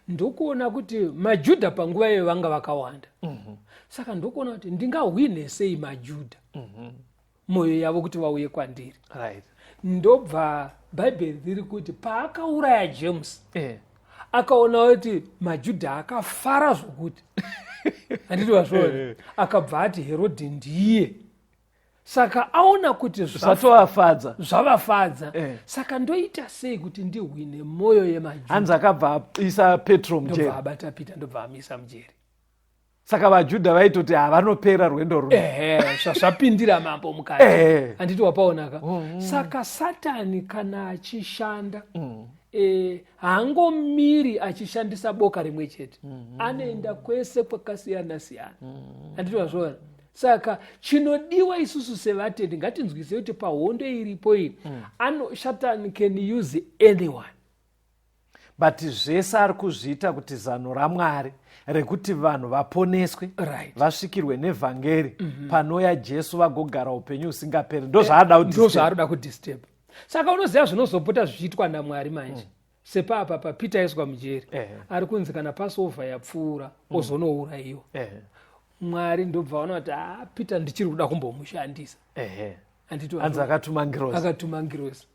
ndokuona kuti maJudha panguva iyoyo vanga vakawanda. Saka ndokuona kuti ndingahwinhe sei maJudha mwoyo yavo kuti vauye kwandiri. Ndobva Bhaibheri riri kuti paakauraya James, akaona kuti maJudha akafara zvokuti, handiti wazviona? Akabva ati Herodhi ndiye. Saka aona kuti zvatovafadza. Zvavafadza. Saka ndoita sei kuti ndihwine mwoyo yemaJudha? Hanzi akabva aisa Petro ndobva mujeri. Abata Peter, ndobva amisa mujeri. Saka vaJudha vaitoti havanopera rwendo runo. Ehe, zvapindira mambo mukati. Handiti wapaonaka? Saka Satani kana achishanda, haangomiri achishandisa boka rimwe chete. Anoenda kwese kwakasiyana siyana, handiti wazviona? Saka chinodiwa isusu sevatendi, ngatinzwise kuti pahondo iripo iyi, Satan can use anyone. But zvese ari kuzviita kuti zano raMwari rekuti vanhu vaponeswe, vasvikirwe nevhangeri, panouya Jesu vagogara upenyu husingaperi, ndo zvaada kuti ndo zvaari kuda kudisturb. Saka unoziva zvinozopota zvichiitwa naMwari manje, sepapa paPeter aiswa mujeri, ari kunzi kana Passover yapfuura ozonourayiwa. Mwari ndobva vaona kuti a Peter ndichiri kuda kumbomushandisa. Handiti? Hanzi akatuma ngirozi. Akatuma ngirozi.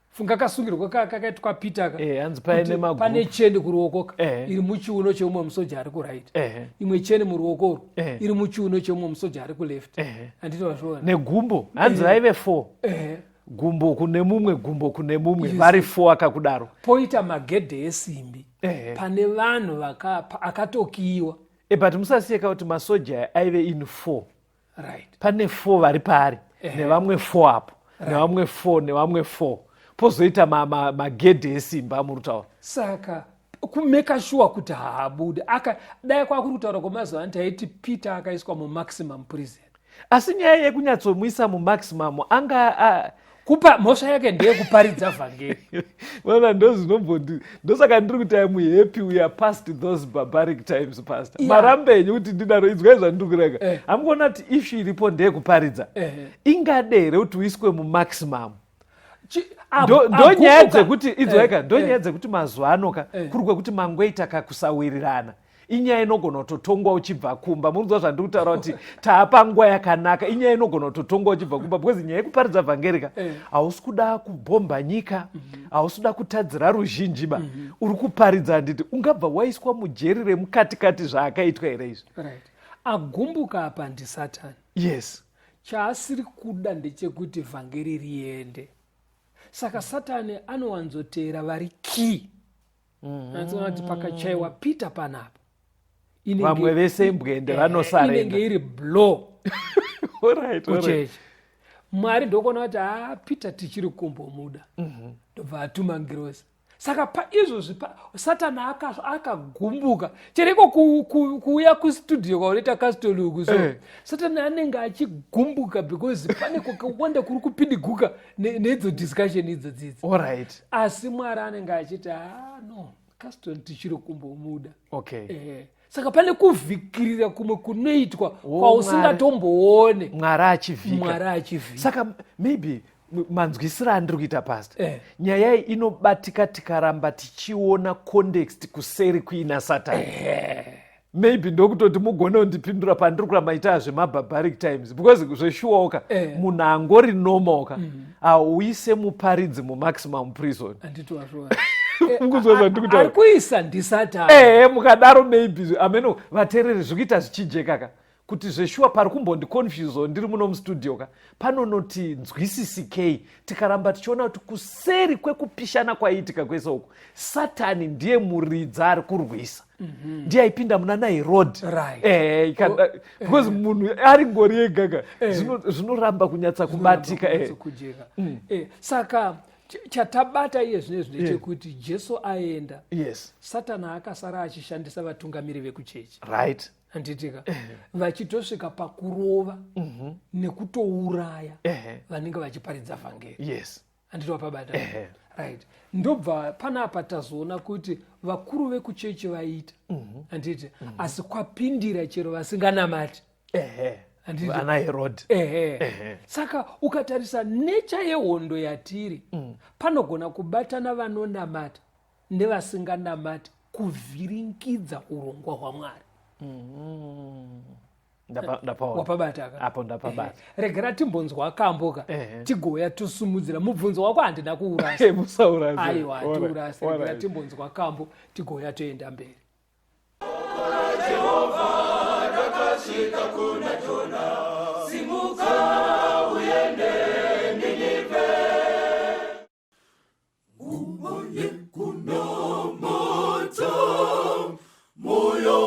Funga kasungirwa kakaitwa Peter ka. Hanzi paine Kuti magroup. Pane cheni kuruoko ka, iri muchiuno cheumwe musoja ari kuright, imwe cheni muruoko urwu iri muchiuno cheumwe musoja ari kuleft. Handiti wazviona? Negumbo, hanzi vaive four. Gumbo kune mumwe, gumbo kune mumwe, vari four akakudaro. Poita magedhe esimbi pane vanhu akatokiyiwa. But musasiyeka kuti masoja aya aive in four. Pane four vari paari, nevamwe four apo, nevamwe four, nevamwe four, pozoita magedhe esimba amuri kutaura. Saka kumake sure kuti haabudi. Aka dai kwakuri kutaura kwemazuva ano, taiti Peter akaiswa mumaximum prison. Asi nyaya yekunyatsomuisa mumaximum anga Kupa mhosva yake ndeyekuparidza vhangeri. Ona, ndozvinombondi, ndosaka ndiri kuti I'm happy we are past those barbaric times, pastor. Marambe enyu kuti ndidaro, inzwai zvandiri kurega. Hamukuona kuti issue iripo ndeyekuparidza? Ingade here kuti uiswe mumaximum? Ndo nyaya dzekuti, inzwaika, ndo nyaya dzekuti mazuva ano ka, kuri kwekuti mangoita kakusawirirana, inyaya inogona kutotongwa uchibva kumba. Munonzwa zvandiri kutaura kuti taapa nguva yakanaka? Inyaya inogona kutotongwa uchibva kumba, because nyaya yekuparidza vhangeri ka, hausi kuda kubhomba nyika, hausi kuda kutadzira ruzhinji ba, uri kuparidza, handiti? Ungabva waiswa mujeri remukatikati zvaakaitwa here izvi? Right. Agumbuka apa ndisatani. Chaasiri kuda ndechekuti vhangeri riende. Saka Satani anowanzoteera vari key. Anotsoona kuti pakachaiwa Peter panapa, vamwe vese imbwende, vanosarenda. Inenge iri blow kuchechi. Mwari ndokuona kuti ha, Peter tichiri kumbomuda, ndobva atuma ngirozi. Saka paizvozvi Satani akagumbuka chereko kuuya kustudio kwaunoita kastoluku. So Satani anenge achigumbuka because pane kwakawanda kuri kupidiguka neidzo discussion idzo dzidzi. Asi Mwari anenge achiti, ha, no, Caston tichiri kumbomuda. Saka pane kuvhikirira kumwe kunoitwa kwausingatomboone. Mwari achivhika. Mwari achivhika. Saka maybe manzwisiro andiri kuita, pastor, nyaya iyi inobatika tikaramba tichiona context kuseri kuina Satani. Maybe ndokutoti mugone kundipindura pandiri kuramba itaa zvemabarbaric times, because zveshuwaoka, munhu angori normal ka, hauise muparidzi mumaximum prison. Handiti wazviona? Mukuzwa zvandiri kutaura? Ari kuisa ndisatani. Ehe, mukadaro maybe ameno vateereri zviri kuita zvichijeka ka, kuti zveshuwa pari kumbondiconfusewo ndiri muno mustudio ka, panonoti nzwisisikei tikaramba tichiona kuti kuseri kwekupishana kwaiitika kwese uku, Satani ndiye muridzi ari kurwisa, ndiye aipinda muna naHerod. Because munhu ari ngori ega ka, zvinoramba kunyatsa kubatika. Kujeka. Saka chatabata iye zvinezvi ndechekuti Jesu aenda, Satani akasara achishandisa vatungamiri vekuchechi, handitika? Vachitosvika pakurova nekutouraya vanenge vachiparidza vhangeri. Handiti wapabata? Right. Ndobva panapa tazoona kuti vakuru vekuchechi vaita, handiti? Asi kwapindira chero vasinganamati. Handiti? Ana Herod. Ehe. Saka ukatarisa nature yehondo yatiri, panogona kubatana vanonamata nevasinganamati kuvhiringidza urongwa hwaMwari. Wapabata ka? Apo ndapabata. Regera timbonzwa kambo ka, tigouya tosumudzira mubvunzo wako. Handina kuurasa. Musaurase. Aiwa, hatiurase. Regera timbonzwa kambo, tigouya toenda mberi. Rakasvika kuna Jona, simuka uende Ninive. Nguva yekunamata, moyo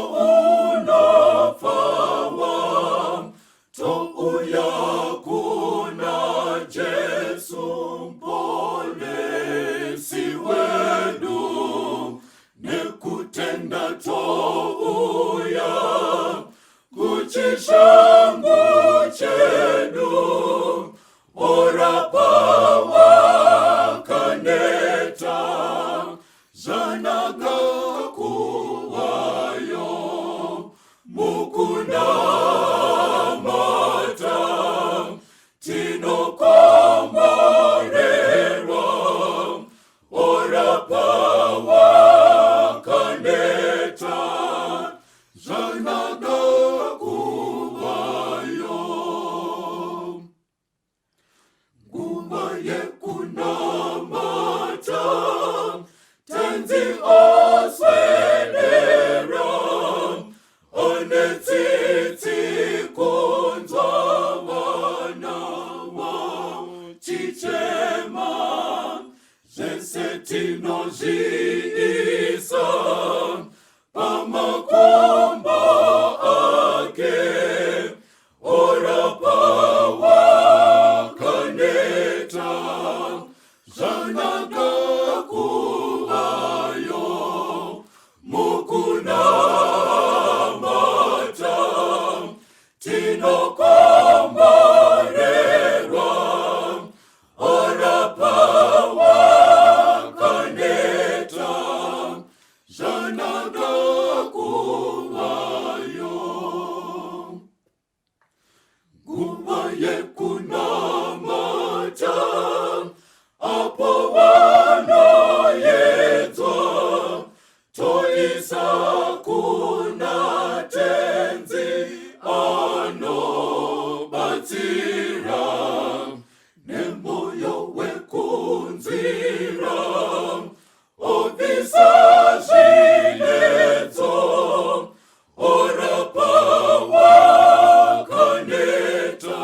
unofawa, touya kuna Jesu Mponesi wedu. Nekutenda touya kuchishango chedu, orapa wakaneta, zvanaka kuvayo mukunamata. Tinokomborerwa, orapa wakaneta, zvanaka kuvayo. Nguva yekunamata, Tenzi oswedera, ane tsitsi kunzwa vana vachichema. Zvese tinozviisa pamakumbo ake, orapa wakaneta, zvanaka kuvayo mukunamata. Tinokomborerwa, orapa wakaneta, zvanaka kuvayo. Nguva yekunamata, apo vanoyedzwa, toisa kuna Tenzi anobatsira. Nemoyo wekunzira, obvisa zvinetso, orapa wakaneta,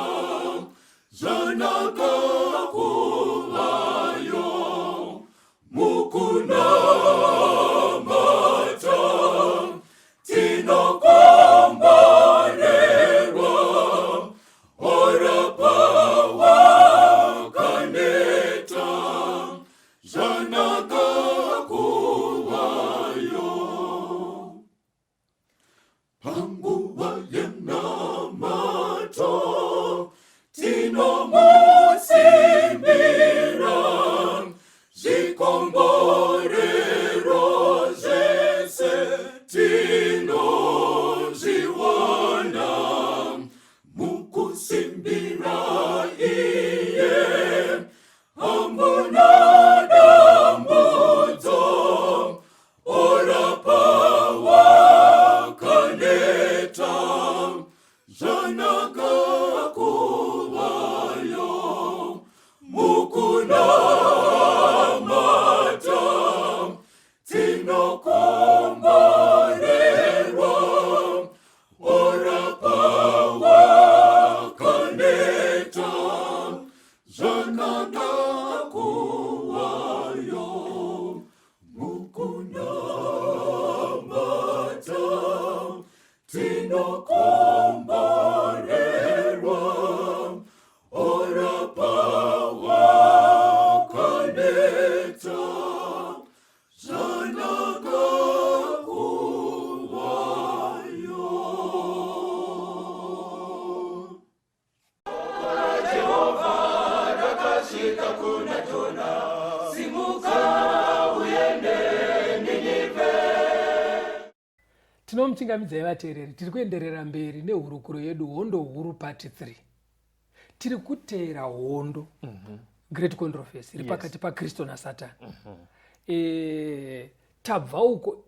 zvanaka kuvayo mukunamata. Tinokomborerwa, orapa wakaneta, zvanaka kuvayo. Panguva yenamato tinomusimbira, zvikomborero zvese tinozviwana mukusimbira iye. Hamuna dambudzo, orapa wakaneta, zvanaka kuvayo mukunamata. Tinokomborerwa, orapa wakaneta, zvanaka kuvayo mukunamata. Tinokomborerwa, orapa wakaneta, zvanaka kuvayo. Rakasvika kuna Jona, simuka uende Ninive. Tinomuchingamidzai vateereri. Tiri kuenderera mberi nehurukuro yedu, Hondo Huru Part 3. Tiri kuteera hondo, great controversy iri pakati paKristu naSatani. Tabva uko,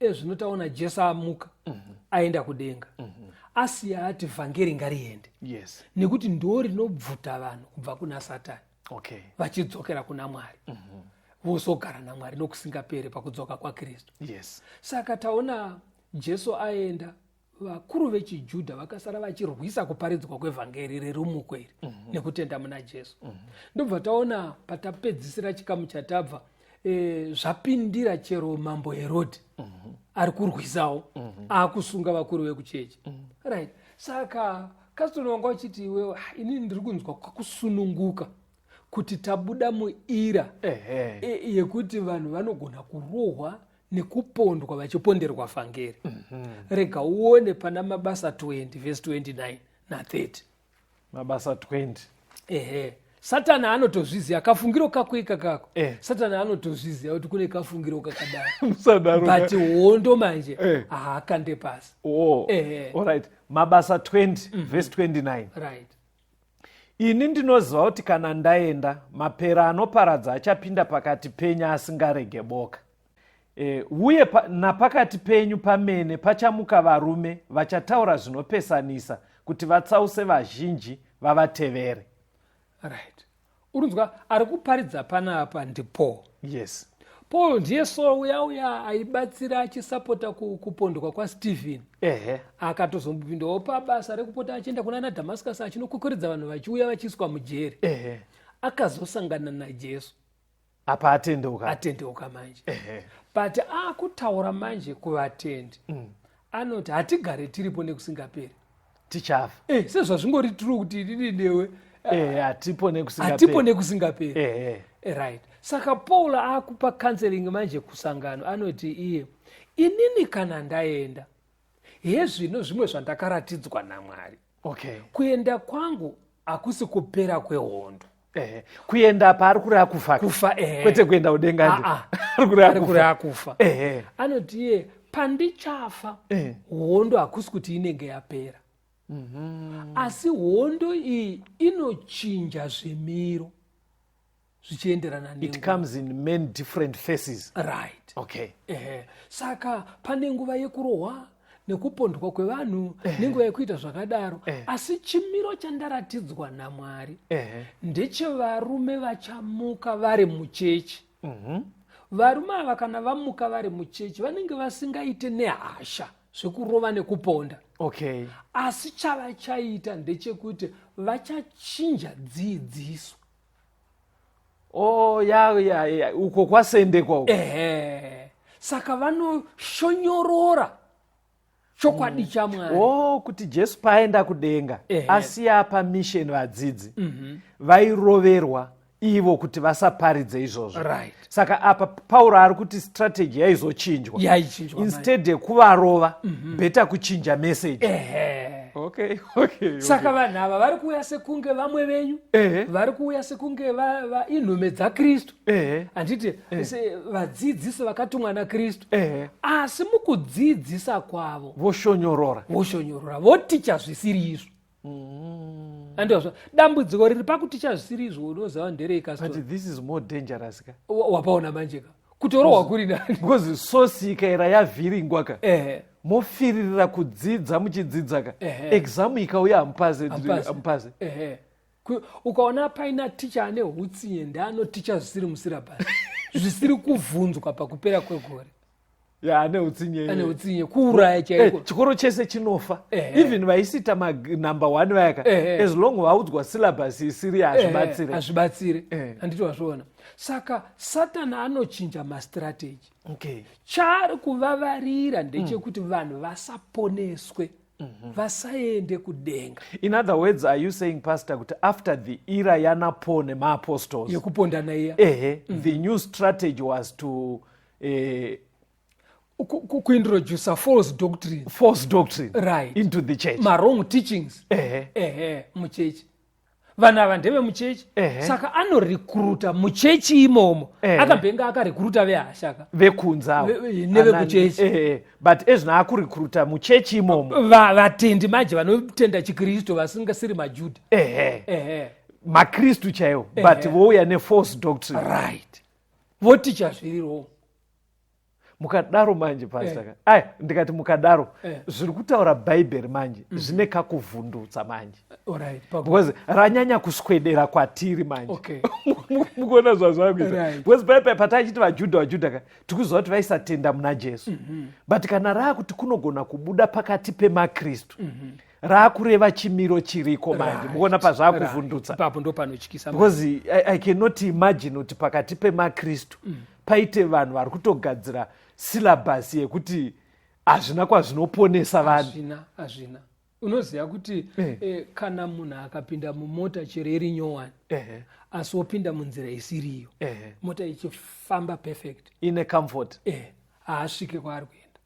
ezvino taona Jesu amuka, aenda kudenga. Asiya ati vhangeri ngariende. Nekuti ndo rinobvuta vanhu kubva kuna Satani. Vachidzokera kuna Mwari. Vozogara naMwari nokusingaperi pakudzoka kwaKristu. Saka taona Jesu aenda, vakuru vechiJudha vakasara vachirwisa kuparidzwa kwevhangeri rerumuko iri nekutenda muna Jesu. Ndobva taona patapedzisira chikamu chatabva, zvapindira chero mambo Herodhi ari kurwisawo, akusunga vakuru vekuchechi. Right, saka Kaston wanga uchiti iwewe, "Ah, inini ndiri kunzwa kwakusununguka kuti tabuda muira yekuti vanhu vanogona kurohwa nekupondwa vachiponderwa vhangeri." Rega uone pana Mabasa 20 vhesi 29 na30. Mabasa 20. Ehe, Satani anotozviziva kafungiro kako ikakako. Satani anotozviziva kuti kune kafungiro kakadaro. Musadaro. But hondo manje haakande pasi. Oh. Alright, Mabasa 20 verse 29. Ini ndinoziva kuti kana ndaenda, mapera anoparadza achapinda pakati penyu asingarege boka, uye napakati penyu pamene pachamuka varume vachataura zvinopesanisa kuti vatsause vazhinji vavatevere. Right, urunzwa ari kuparidza panapa ndiPaul. Paul ndiye so uya uya aibatsira achisapota kupondwa kwaStephen. Akatozombopindawo pabasa rekupota achienda kuna ana Damascus achinokwekweredza vanhu vachiuya vachiiswa mujeri. Akazosangana naJesu. Apa atendeuka. Atendeuka manje. But akutaura manje kuvatendi, anoti hatigare tiripo nekusingaperi. Tichafa. Sezvazvingori true kuti inini newe Hatipo hatipo nekusingaperi. Nekusingaperi. Right, saka Paul akupa counseling manje kusangano. Anoti iye, inini kana ndaenda, hezvino zvimwe zvandakaratidzwa naMwari. Kuenda kwangu hakusi kupera kwehondo. Kuenda paari kureva kufa. Kufa, ehe. Kwete kuenda kudenga. Ah, ah. Ari kureva Ari kufa. kureva kufa. Anoti iye, pandichafa, hondo hakusi kuti inenge yapera, asi hondo iyi inochinja zvimiro zvichienderana It nenguva. comes in many different faces. Ehe. Saka pane nguva yekurohwa nekupondwa kwevanhu nenguva yekuita zvakadaro, asi chimiro chandaratidzwa naMwari ndechevarume vachamuka vari muchechi. Varume ava kana vamuka vari muchechi, vanenge vasingaite nehasha zvekurova nekuponda, asi chavachaita ndechekuti vachachinja dzidziso. Oh, ya, uko kwasendekwa uko. Ehe, saka vanoshonyorora chokwadi chaMwari. Oh, kuti Jesu paaenda kudenga, asiya apa mission vadzidzi vairoverwa ivo kuti vasaparidze izvozvo. Saka apa Pauro ari kuti strategy yaizochinjwa. Yaichinjwa manje. Instead yekuvarova, better kuchinja message. Saka vanhu ava vari kuuya sekunge vamwe venyu, vari kuuya sekunge inhume dzaKristu, handiti, vadzidzisi vakatumwa naKristu, asi mukudzidzisa kwavo voshonyorora. Voshonyorora, voticha zvisiri izvo. Andizvo dambudziko riri pakuticha zvisiri izvo, unoziva nderei? But this is more dangerous ka. Wapaona manje ka kutorohwa kuri nani. Because sosi ikaera yavhiringwa ka, mofiririra kudzidza muchidzidza ka, exam ikauya hamupaze. Hamupaze. Hamupaze. Ehe. Ukaona paina ticha ane hutsinye, ndeanoticha zvisiri musyllabus, zvisiri kuvhunzwa pakupera kwegore. Ya, ane utsinye. Ane utsinye, kuuraya chaiko. Chikoro chese chinofa. Even vaisita manumber one vayaka, as long vaudzwa syllabus isiri, hazvibatsire. Hazvibatsire. Handiti wazviona? Saka Satani anochinja mastrategy. Chaari kuvavarira ndechekuti vanhu vasaponeswe, vasaende kudenga. In other words, are you saying, pastor, kuti after the era yana Paul nemaapostles yekupondana iya, ehe, the new strategy was to kuintroduca false doctrine. False doctrine into the church. Mawrong teachings. Ehe, muchechi. Vanhu ava ndevemuchechi. Saka anorekruta muchechi imomo. Akambenge akarekruta vehashaka vekunze avo. Nevekuchechi. But ezvino akurekruta muchechi imomo. Vatendi manje vanotenda chiKristu vasingasiri maJudha. Makristu chaiwo, but vouya nefalse doctrine. Right, voticha zviri wrong. Mukadaro manje, pastor, ka aya ndikati mukadaro, zviri kutaura Bhaibheri manje zvine kakuvhundutsa manje, Alright, because ranyanya kuswedera kwatiri manje. Mukuona zvazvakuita? Because bhaibheri patachiti vaJudha, vaJudha ka, tikuziva kuti vaisatenda muna Jesu, but kana raakuti kunogona kubuda pakati pemaKristu, raakureva chimiro chiriko manje. Mukuona pazvaakuvhundutsa? Ipapo ndo panotyisa. Because I cannot imagine kuti pakati pemaKristu paite vanhu vari kutogadzira syllabus yekuti hazvina kwazvinoponesa vanhu. Hazvina, hazvina. Unoziva kuti kana munhu akapinda mumota, chero iri nyowani, asi wopinda munzira isiriyo, mota ichifamba perfect, ine comfort, haasvike kwaari kuenda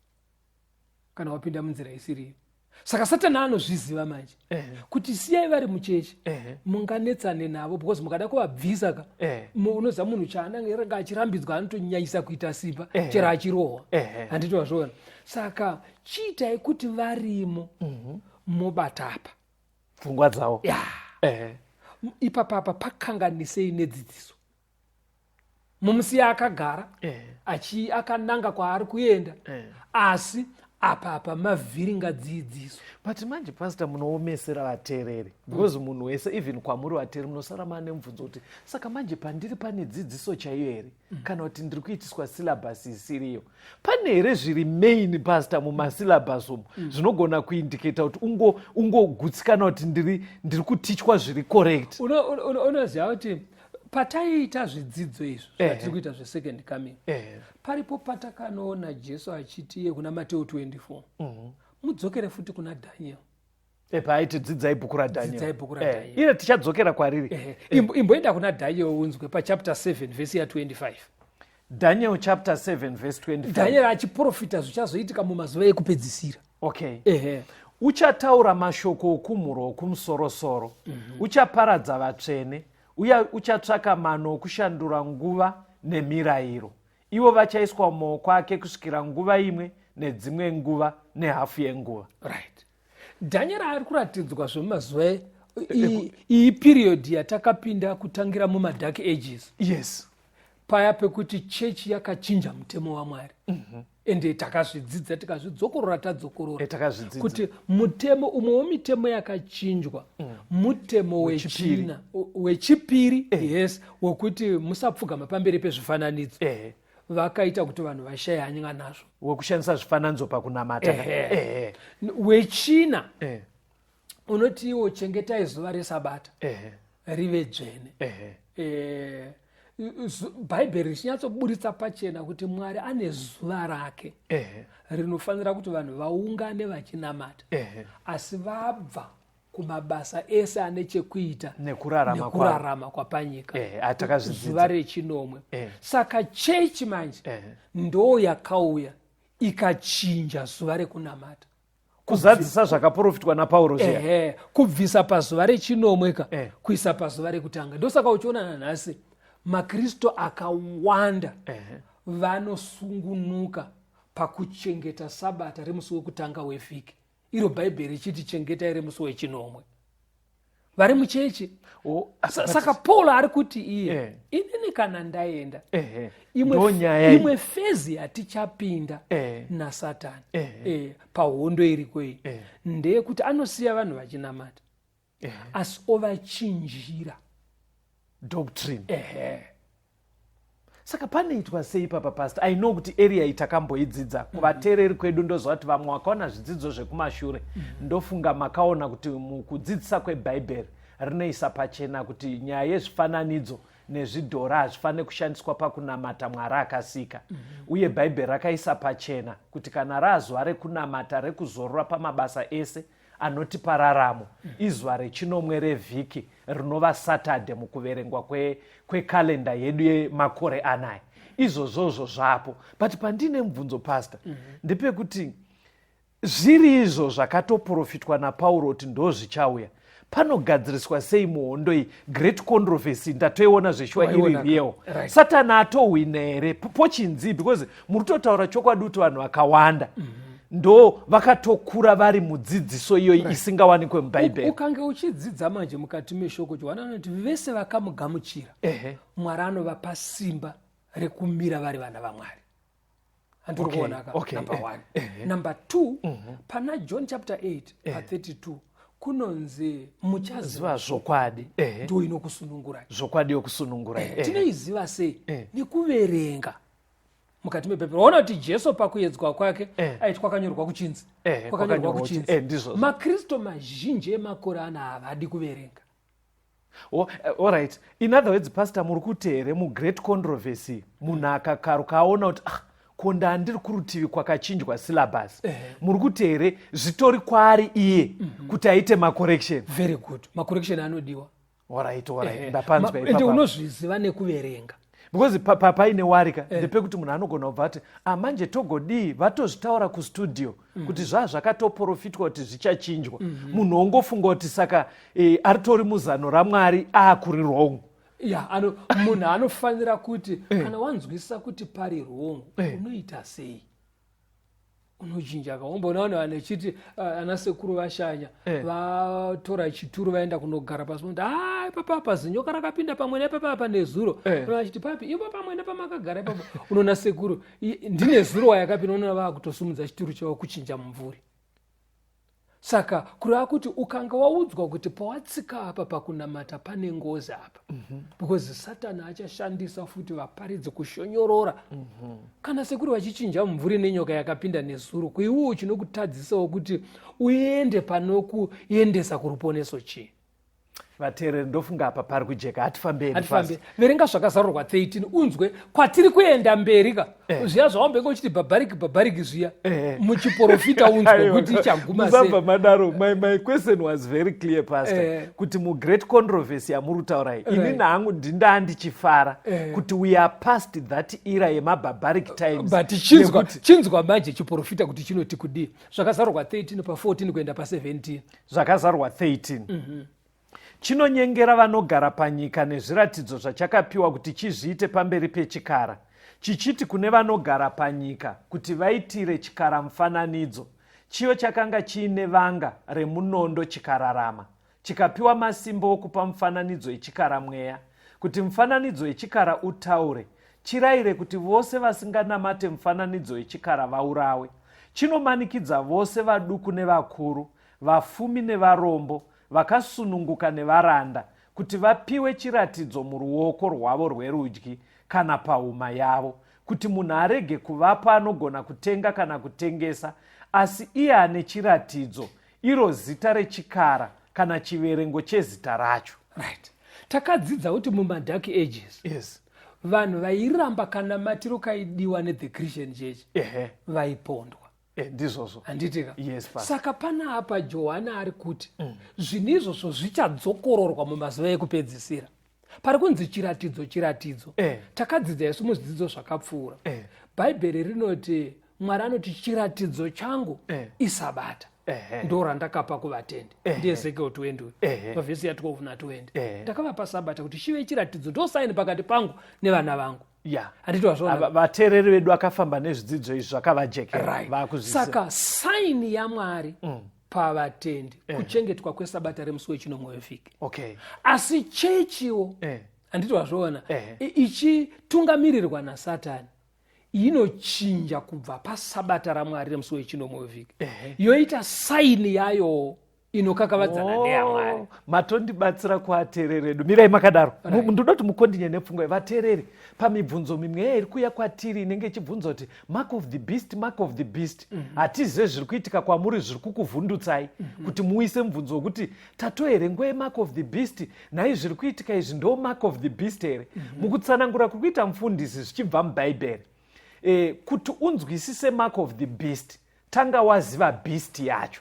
kana wapinda munzira isiriyo. Saka Satani anozviziva manje kuti siyai vari muchechi, munganetsane navo, because mukada kuvabvisa ka, unoziva munhu chaanenge achirambidzwa anotonyanyisa kuita simba, chero achirohwa. Handiti wazviona? Saka chiitai kuti varimo mobatapa pfungwa dzavo. Ya. Ipapapa pakanganisei nedzidziso, mumusiya akagara achi akananga kwaari kuenda, asi apapa mavhiringa dzidziso. But manje, pastor, munoomesera vateereri, because munhu wese, even kwamuri vateereri, munosara maane mubvunzo kuti saka manje pandiri pane dzidziso chaiyo here, kana kuti ndiri kuitiswa syllabus isiriyo? Pane here zviri main, pastor, mumasyllabus umu zvinogona kuindicata kuti ungogutsikana kuti ndiri kutichwa zviri correct? Unoziva kuti pataiita zvidzidzo izvo zvatiri kuita zvesecond coming, paripo patakanoona Jesu achiti iye kuna Mateo 24, mudzokere futi kuna Daniel. Paaiti dzidzai bhuku raDaniel. Dzidzai bhuku raDaniel. Ire tichadzokera kwariri. Imboenda kuna Daniel unzwe pachapter 7 vhesi ya25. Daniel chapter 7 verse 25. Daniel achiprofita zvichazoitika mumazuva ekupedzisira. Okay. Uchataura mashoko okumhuro okumusorosoro, uchaparadza vatsvene, uye uchatsvaka mano okushandura nguva nemirayiro. Ivo vachaiswa mumaoko ake kusvikira nguva imwe nedzimwe nguva nehafu yenguva. Right, Daniel ari kuratidzwa zvemumazuva iyi period yatakapinda kutangira mumadark ages, paya pekuti chechi yakachinja mutemo waMwari. Ende takazvidzidza, tikazvidzokorora, tadzokorora Takazvidzidza. kuti mutemo umwe wemitemo yakachinjwa mutemo Wechipiri. Wechina, wechipiri, yes, wekuti musapfugama pamberi pezvifananidzo. Vakaita kuti vanhu vashaye hanya nazvo. Wekushandisa zvifananidzo pakunamata. Wechina unoti iwo chengetai zuva resabata rive dzvene. Bhaibheri richinyatsoburitsa pachena kuti Mwari ane zuva rake rinofanira kuti vanhu vaungane vachinamata, asi vabva kumabasa ese ane chekuita nekurarama kwavo. Nekurarama kwapanyika. Takazvidzidza. Zuva rechinomwe. Saka chechi manje ndo yakauya ikachinja zuva rekunamata. Kuzadzisa zvakaprofitwa naPauro zviya. Ehe, kubvisa pazuva rechinomwe ka kuisa pazuva rekutanga. Ndosaka uchiona nanhasi makristu akawanda vanosungunuka pakuchengeta sabata remusi wekutanga wevhiki, iro Bhaibheri richiti chengetai remusi wechinomwe, vari muchechi. Oh, Saka Paul ari kuti iye, inini kana ndaenda, Ndo nyaya iyi. imwe phase yatichapinda naSatani pahondo iriko iyi ndeyekuti anosiya vanhu vachinamata, asi ovachinjira doctrine. Ehe. Saka panoitwa sei papa, pastor? I know kuti area iyi takamboidzidza. Kuvateereri kwedu, ndoziva kuti vamwe vakaona zvidzidzo zvekumashure. Ndofunga makaona kuti mukudzidzisa kwebhaibheri rinoisa pachena kuti nyaya yezvifananidzo nezvidhora hazvifaniri kushandiswa pakunamata Mwari akasika. Uye Bhaibheri rakaisa pachena kuti kana razuva rekunamata, rekuzorora pamabasa ese anotipa raramo, izuva rechinomwe revhiki, rinova Saturday mukuverengwa kwekalenda yedu yemakore anaya. Izvozvozvo zvapo, but pandine mubvunzo, pastor, ndepekuti zviri izvo zvakatoprofitwa naPauro kuti ndo zvichauya, panogadziriswa sei muhondo iyi? Great controversy ndatoiona zveshuwa iri Waiona ka? Real. Satani atohwina here? Pochinzi because muri kutotaura chokwadi kuti vanhu vakawanda ndo vakatokura vari mudzidziso iyoyi isingawanikwe mubhaibheri. Ukange uchidzidza manje mukati meshoko, Johani anoti vese vakamugamuchira, Mwari anovapa simba rekumira vari vana vaMwari. Handiri kuona ka? Okay. Number one. Number two, pana John chapter 8 pa32 kunonzi muchaziva Ziva zvokwadi, ehe. Ndo inokusunungurai. Zvokwadi yokusunungurai, ehe. Tinoiziva sei? Nekuverenga mukati mebhaibheri. Waona kuti Jesu pakuedzwa kwake aiti kwakanyorwa kuchinzi, kwakanyorwa kwakanyorwa kuchinzi. Ndizvozvo. Makristu mazhinji emakore ana havadi kuverenga. Oh, alright, in other words, pastor, muri kuti here mugreat controversy munhu akakaruka aona kuti, ah, ko ndandiri kurutivi kwakachinjwa syllabus, muri kuti here zvitori kwaari iye kuti aite macorrection? Very good, macorrection anodiwa. Alright, ndapanzwa. Ende Ipapa unozviziva nekuverenga. Because paine warika, ndepekuti munhu anogona kubva ati, ah, manje togodii, vatozvitaura kustudio kuti zvaa zvakatoprofitwa kuti zvichachinjwa. Munhu ongofunga kuti saka aritori muzano raMwari, aakuri wrong. Ya, munhu anofanira kuti kana wanzwisisa kuti pari wrong, unoita sei? Unochinja. Kaumboona vanhu vanechiti ana sekuru vashanya, vatora chituru, vaenda kunogara pasi, kuti a ipapa zinyoka rakapinda pamwe nepapapa nezuro. Vachiti papi ipo pamwe nepamakagara ipapo? Unoona sekuru ndine zuro wayakapinda, unoona vaakutosumudza chituru chavo kuchinja mumvuri. Saka kureva kuti ukanga waudzwa kuti pawatsika apa pakunamata pane ngozi apa, because Satani achashandisa futi vaparidzi kushonyorora. Kana sekuru vachichinja mumvuri nenyoka yakapinda nezuro, kuiwewo chinokutadzisawo kuti uende panokuendesa kuruponeso chii? Vateereri, ndofunga apa pari kujeka. Hatifambei. Hatifambe. Verenga Zvakazarurwa 13 unzwe kwatiri kuenda mberi ka. Zviya zvawambenge uchiti barbaric, barbaric zviya, muchiprofita unzwe kuti ichaguma sei. Musabva madaro. My question was very clear, pastor, kuti mugreat controversy yamuri kutaurai, ini hangu ndindaa ndichifara kuti we are past that era yemabarbaric times. But chinzwa, chinzwa manje chiprofita kuti chinoti kudii. Zvakazarurwa 13 pa14 kuenda pa17. Zvakazarurwa 13. Chinonyengera vanogara panyika nezviratidzo zvachakapiwa kuti chizviite pamberi pechikara, chichiti kune vanogara panyika kuti vaitire chikara mufananidzo, chiyo chakanga chiine vanga remunondo chikararama. Chikapiwa masimba okupa mufananidzo echikara mweya, kuti mufananidzo echikara utaure, chirayire kuti vose vasinganamate mufananidzo echikara vaurawe. Chinomanikidza vose, vaduku nevakuru, vafumi nevarombo, vakasununguka nevaranda, kuti vapiwe chiratidzo muruoko rwavo rwerudyi kana pahuma yavo, kuti munhu arege kuvapo anogona kutenga kana kutengesa, asi iye ane chiratidzo, iro zita rechikara kana chiverengo chezita racho. Right, takadzidza kuti mumadark ages vanhu vairamba kana matiro kaidiwa nethe Christian Church vaipondwa. Ndizvozvo. Handitika? Yes, pastor. Saka pana apa Johana ari kuti zvinhu izvozvo zvichadzokororwa mumazuva ekupedzisira. Pari kunzi chiratidzo, chiratidzo. Takadzidza isu muzvidzidzo zvakapfuura, Bhaibheri rinoti, Mwari anoti, chiratidzo changu isabata, ndo randakapa kuvatendi. NdiEzekiel 20, pavhesi ya12 na20. Ndakavapa sabata kuti chive chiratidzo, ndo saini pakati pangu nevana vangu. Handiti wazviona? Vateereri vedu akafamba nezvidzidzo izvi zvakavajekera. Vaakuzviziva. Saka saini yaMwari pavatendi kuchengetwa kwesabata remusi wechinomwe wevhiki. Asi chechiwo, handiti wazviona, ichitungamirirwa naSatani, inochinja kubva pasabata raMwari remusi wechinomwe wevhiki, yoita saini yayo inokakavadzana neyamwari. Oh, matondibatsira kuateereri edu. Mirai makadaro. Ndoda kuti mukontinye nepfungwa yevateereri pamibvunzo mimwe iya iri kuuya kwatiri, inenge ichibvunza kuti mark of the beast, mark of the beast. Hatizive zviri kuitika kwamuri zviri kukuvhundutsai kuti muise mubvunzo wekuti tato here nguva yemark of the beast? Nhai, zviri kuitika izvi ndo mark of the beast here? Mukutsanangura kuri kuita mufundisi zvichibva mubhaibheri, kuti unzwisise mark of the beast, tanga waziva beast yacho.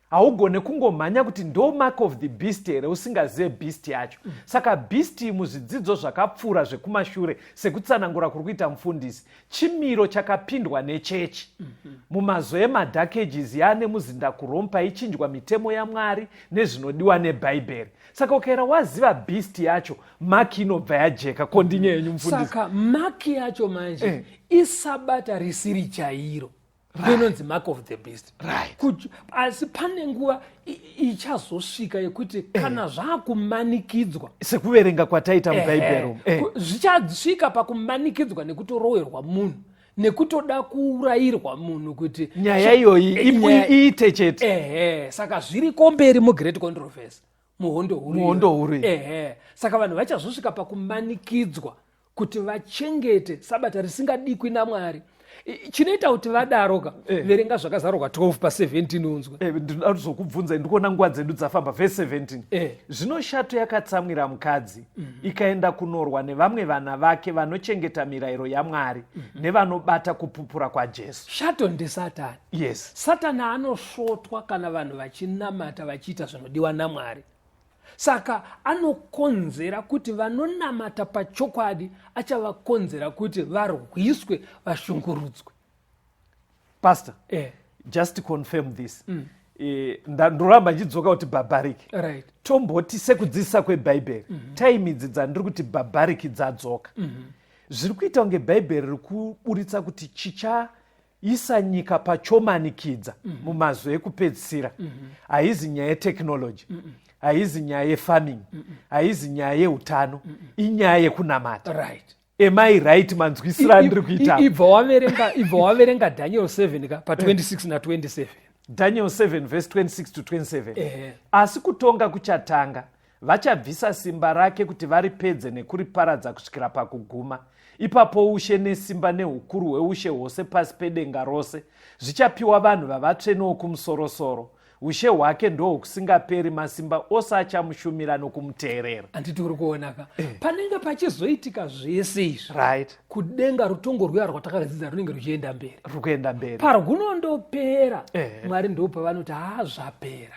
Haugone kungomhanya kuti ndo mark of the beast here usingazive beast yacho. Saka beast muzvidzidzo zvakapfuura zvekumashure, sekutsanangura kuri kuita mufundisi, chimiro chakapindwa nechechi mumazuva emadark ages yaane muzinda kuRome, paichinjwa mitemo yaMwari nezvinodiwa nebhaibheri. Saka ukaera waziva beast yacho, mark inobva yajeka. Kondinye yenyu, mufundisi. Saka mark yacho manje isabata risiri chairo, inonzi mark of the beast. Asi pane nguva ichazosvika yekuti kana zvaakumanikidzwa, sekuverenga kwataita mubhaibheri umu. Zvichasvika pakumanikidzwa nekutorowerwa munhu. Nekutoda kuurayirwa munhu kuti nyaya iyoyi iite chete. Ehe, saka zviriko mberi mugreat controversy, muhondo huru. Muhondo huru. Ehe, saka vanhu vachazosvika pakumanikidzwa kuti vachengete sabata risingadikwi naMwari. Chinoita kuti vadaroka, verenga Zvakazarurwa 12 pa17 unzwe. Ndinoda kuzokubvunza, ndikuona nguva dzedu dzafamba. Vhesi 17. Zvino shato yakatsamwira mukadzi, ikaenda kunorwa nevamwe vana vake vanochengeta mirayiro yaMwari nevanobata kupupura kwaJesu. Shato ndiSatani. Satani anosvotwa kana vanhu vachinamata, vachiita zvinodiwa naMwari. Saka anokonzera kuti vanonamata pachokwadi, achavakonzera kuti varwiswe, vashungurudzwe. Pastor, just to confirm this, ndoramba ndichidzoka kuti barbaric, tomboti sekudzidzisa kwebhaibheri, time idzi dzandiri kuti barbaric dzadzoka, zviri kuita kunge Bhaibheri riri kuburitsa kuti chichaisa nyika pachomanikidza mumazuva ekupedzisira haizi nyaya yetechnology, haizi nyaya yefarming, haizi nyaya yeutano, inyaya yekunamata. Am I right manzwisiro andiri kuita? Ibva waverenga Daniel 7 ka pa26 na27. Daniel 7 verse 26 to 27. Ehe. Asi kutonga kuchatanga, vachabvisa simba rake kuti varipedze nekuriparadza kusvikira pakuguma. Ipapo ushe nesimba neukuru hweushe hwose pasi pedenga rose zvichapiwa vanhu vavatsvene wokumusorosoro. Ushe hwake ndohwokusingaperi, masimba ose achamushumira nokumuteerera. Handiti uri kuona ka panenge pachizoitika zvese izvi? Kudenga rutongo rwuya rwatakadzidza runenge ruchienda mberi. Ruri kuenda mberi. Parwunondopera, Mwari ndo pavanoti, "Ha, zvapera."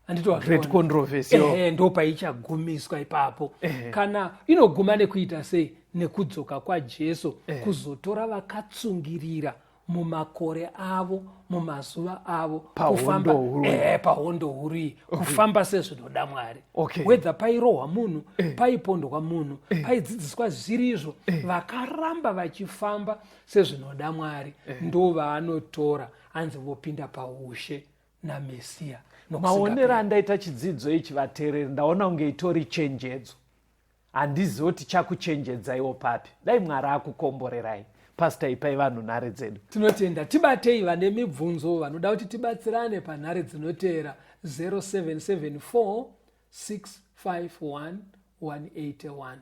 Handiti wazviona? Great controversy yo. Ehe, ndo paichagumiswa ipapo. Kana inoguma nekuita sei? Nekudzoka kwaJesu kuzotora vakatsungirira mumakore avo, mumazuva avo. Pahondo huru. Pahondo huru iyi, kufamba sezvinoda Mwari. Wedza pairohwa munhu, paipondwa munhu, paidzidziswa zvirizvo, vakaramba vachifamba sezvinoda Mwari ndo vaanotora, hanzi vopinda paushe naMesiya. Maonero andaita chidzidzo ichi, vateereri, ndaona kunge itori chenjedzo. Handizivi kuti chakuchenjedzaiwo papi. Dai Mwari akukomborerai. Pastor, ipai vanhu nhare dzedu. Tinotenda. Tibatei vane mibvunzo, vanoda kuti tibatsirane panhare dzinoteera: 0774 651 181,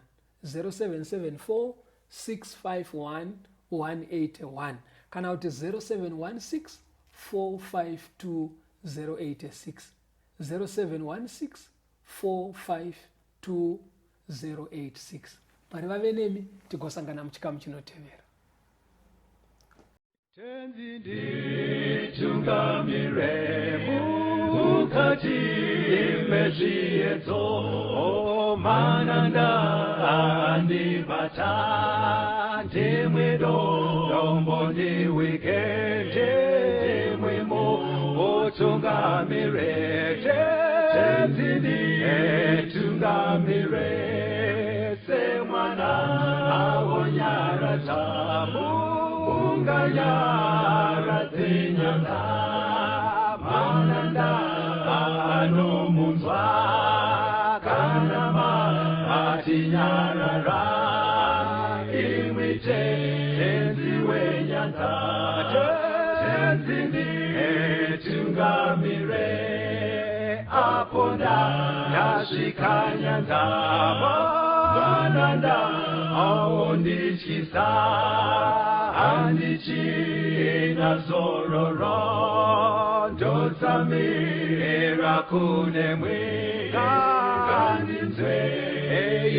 0774 651 181, kana kuti 0716 452 086, 0716 452 086. Mwari vave nemi, tigosangana muchikamu chinotevera. Tenzi nditungamire mukati mezviedzo, mananda andibata, ndimwe dombo ndiwike, ndimwe mutungamire. Tenzi nditungamire semwana awonyaradza unganyaradze nyanga, mananda anomunzwa kana matinyarara. Imwi Tenzi wenyanza, Tenzi nditungamire apo ndasvika nyanza, mananda aondityisa, handichina zororo, ndotsamira kunemwe. Ngandinzwe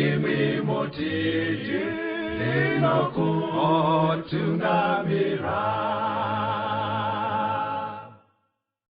imwi mutiti ndinokutungamira.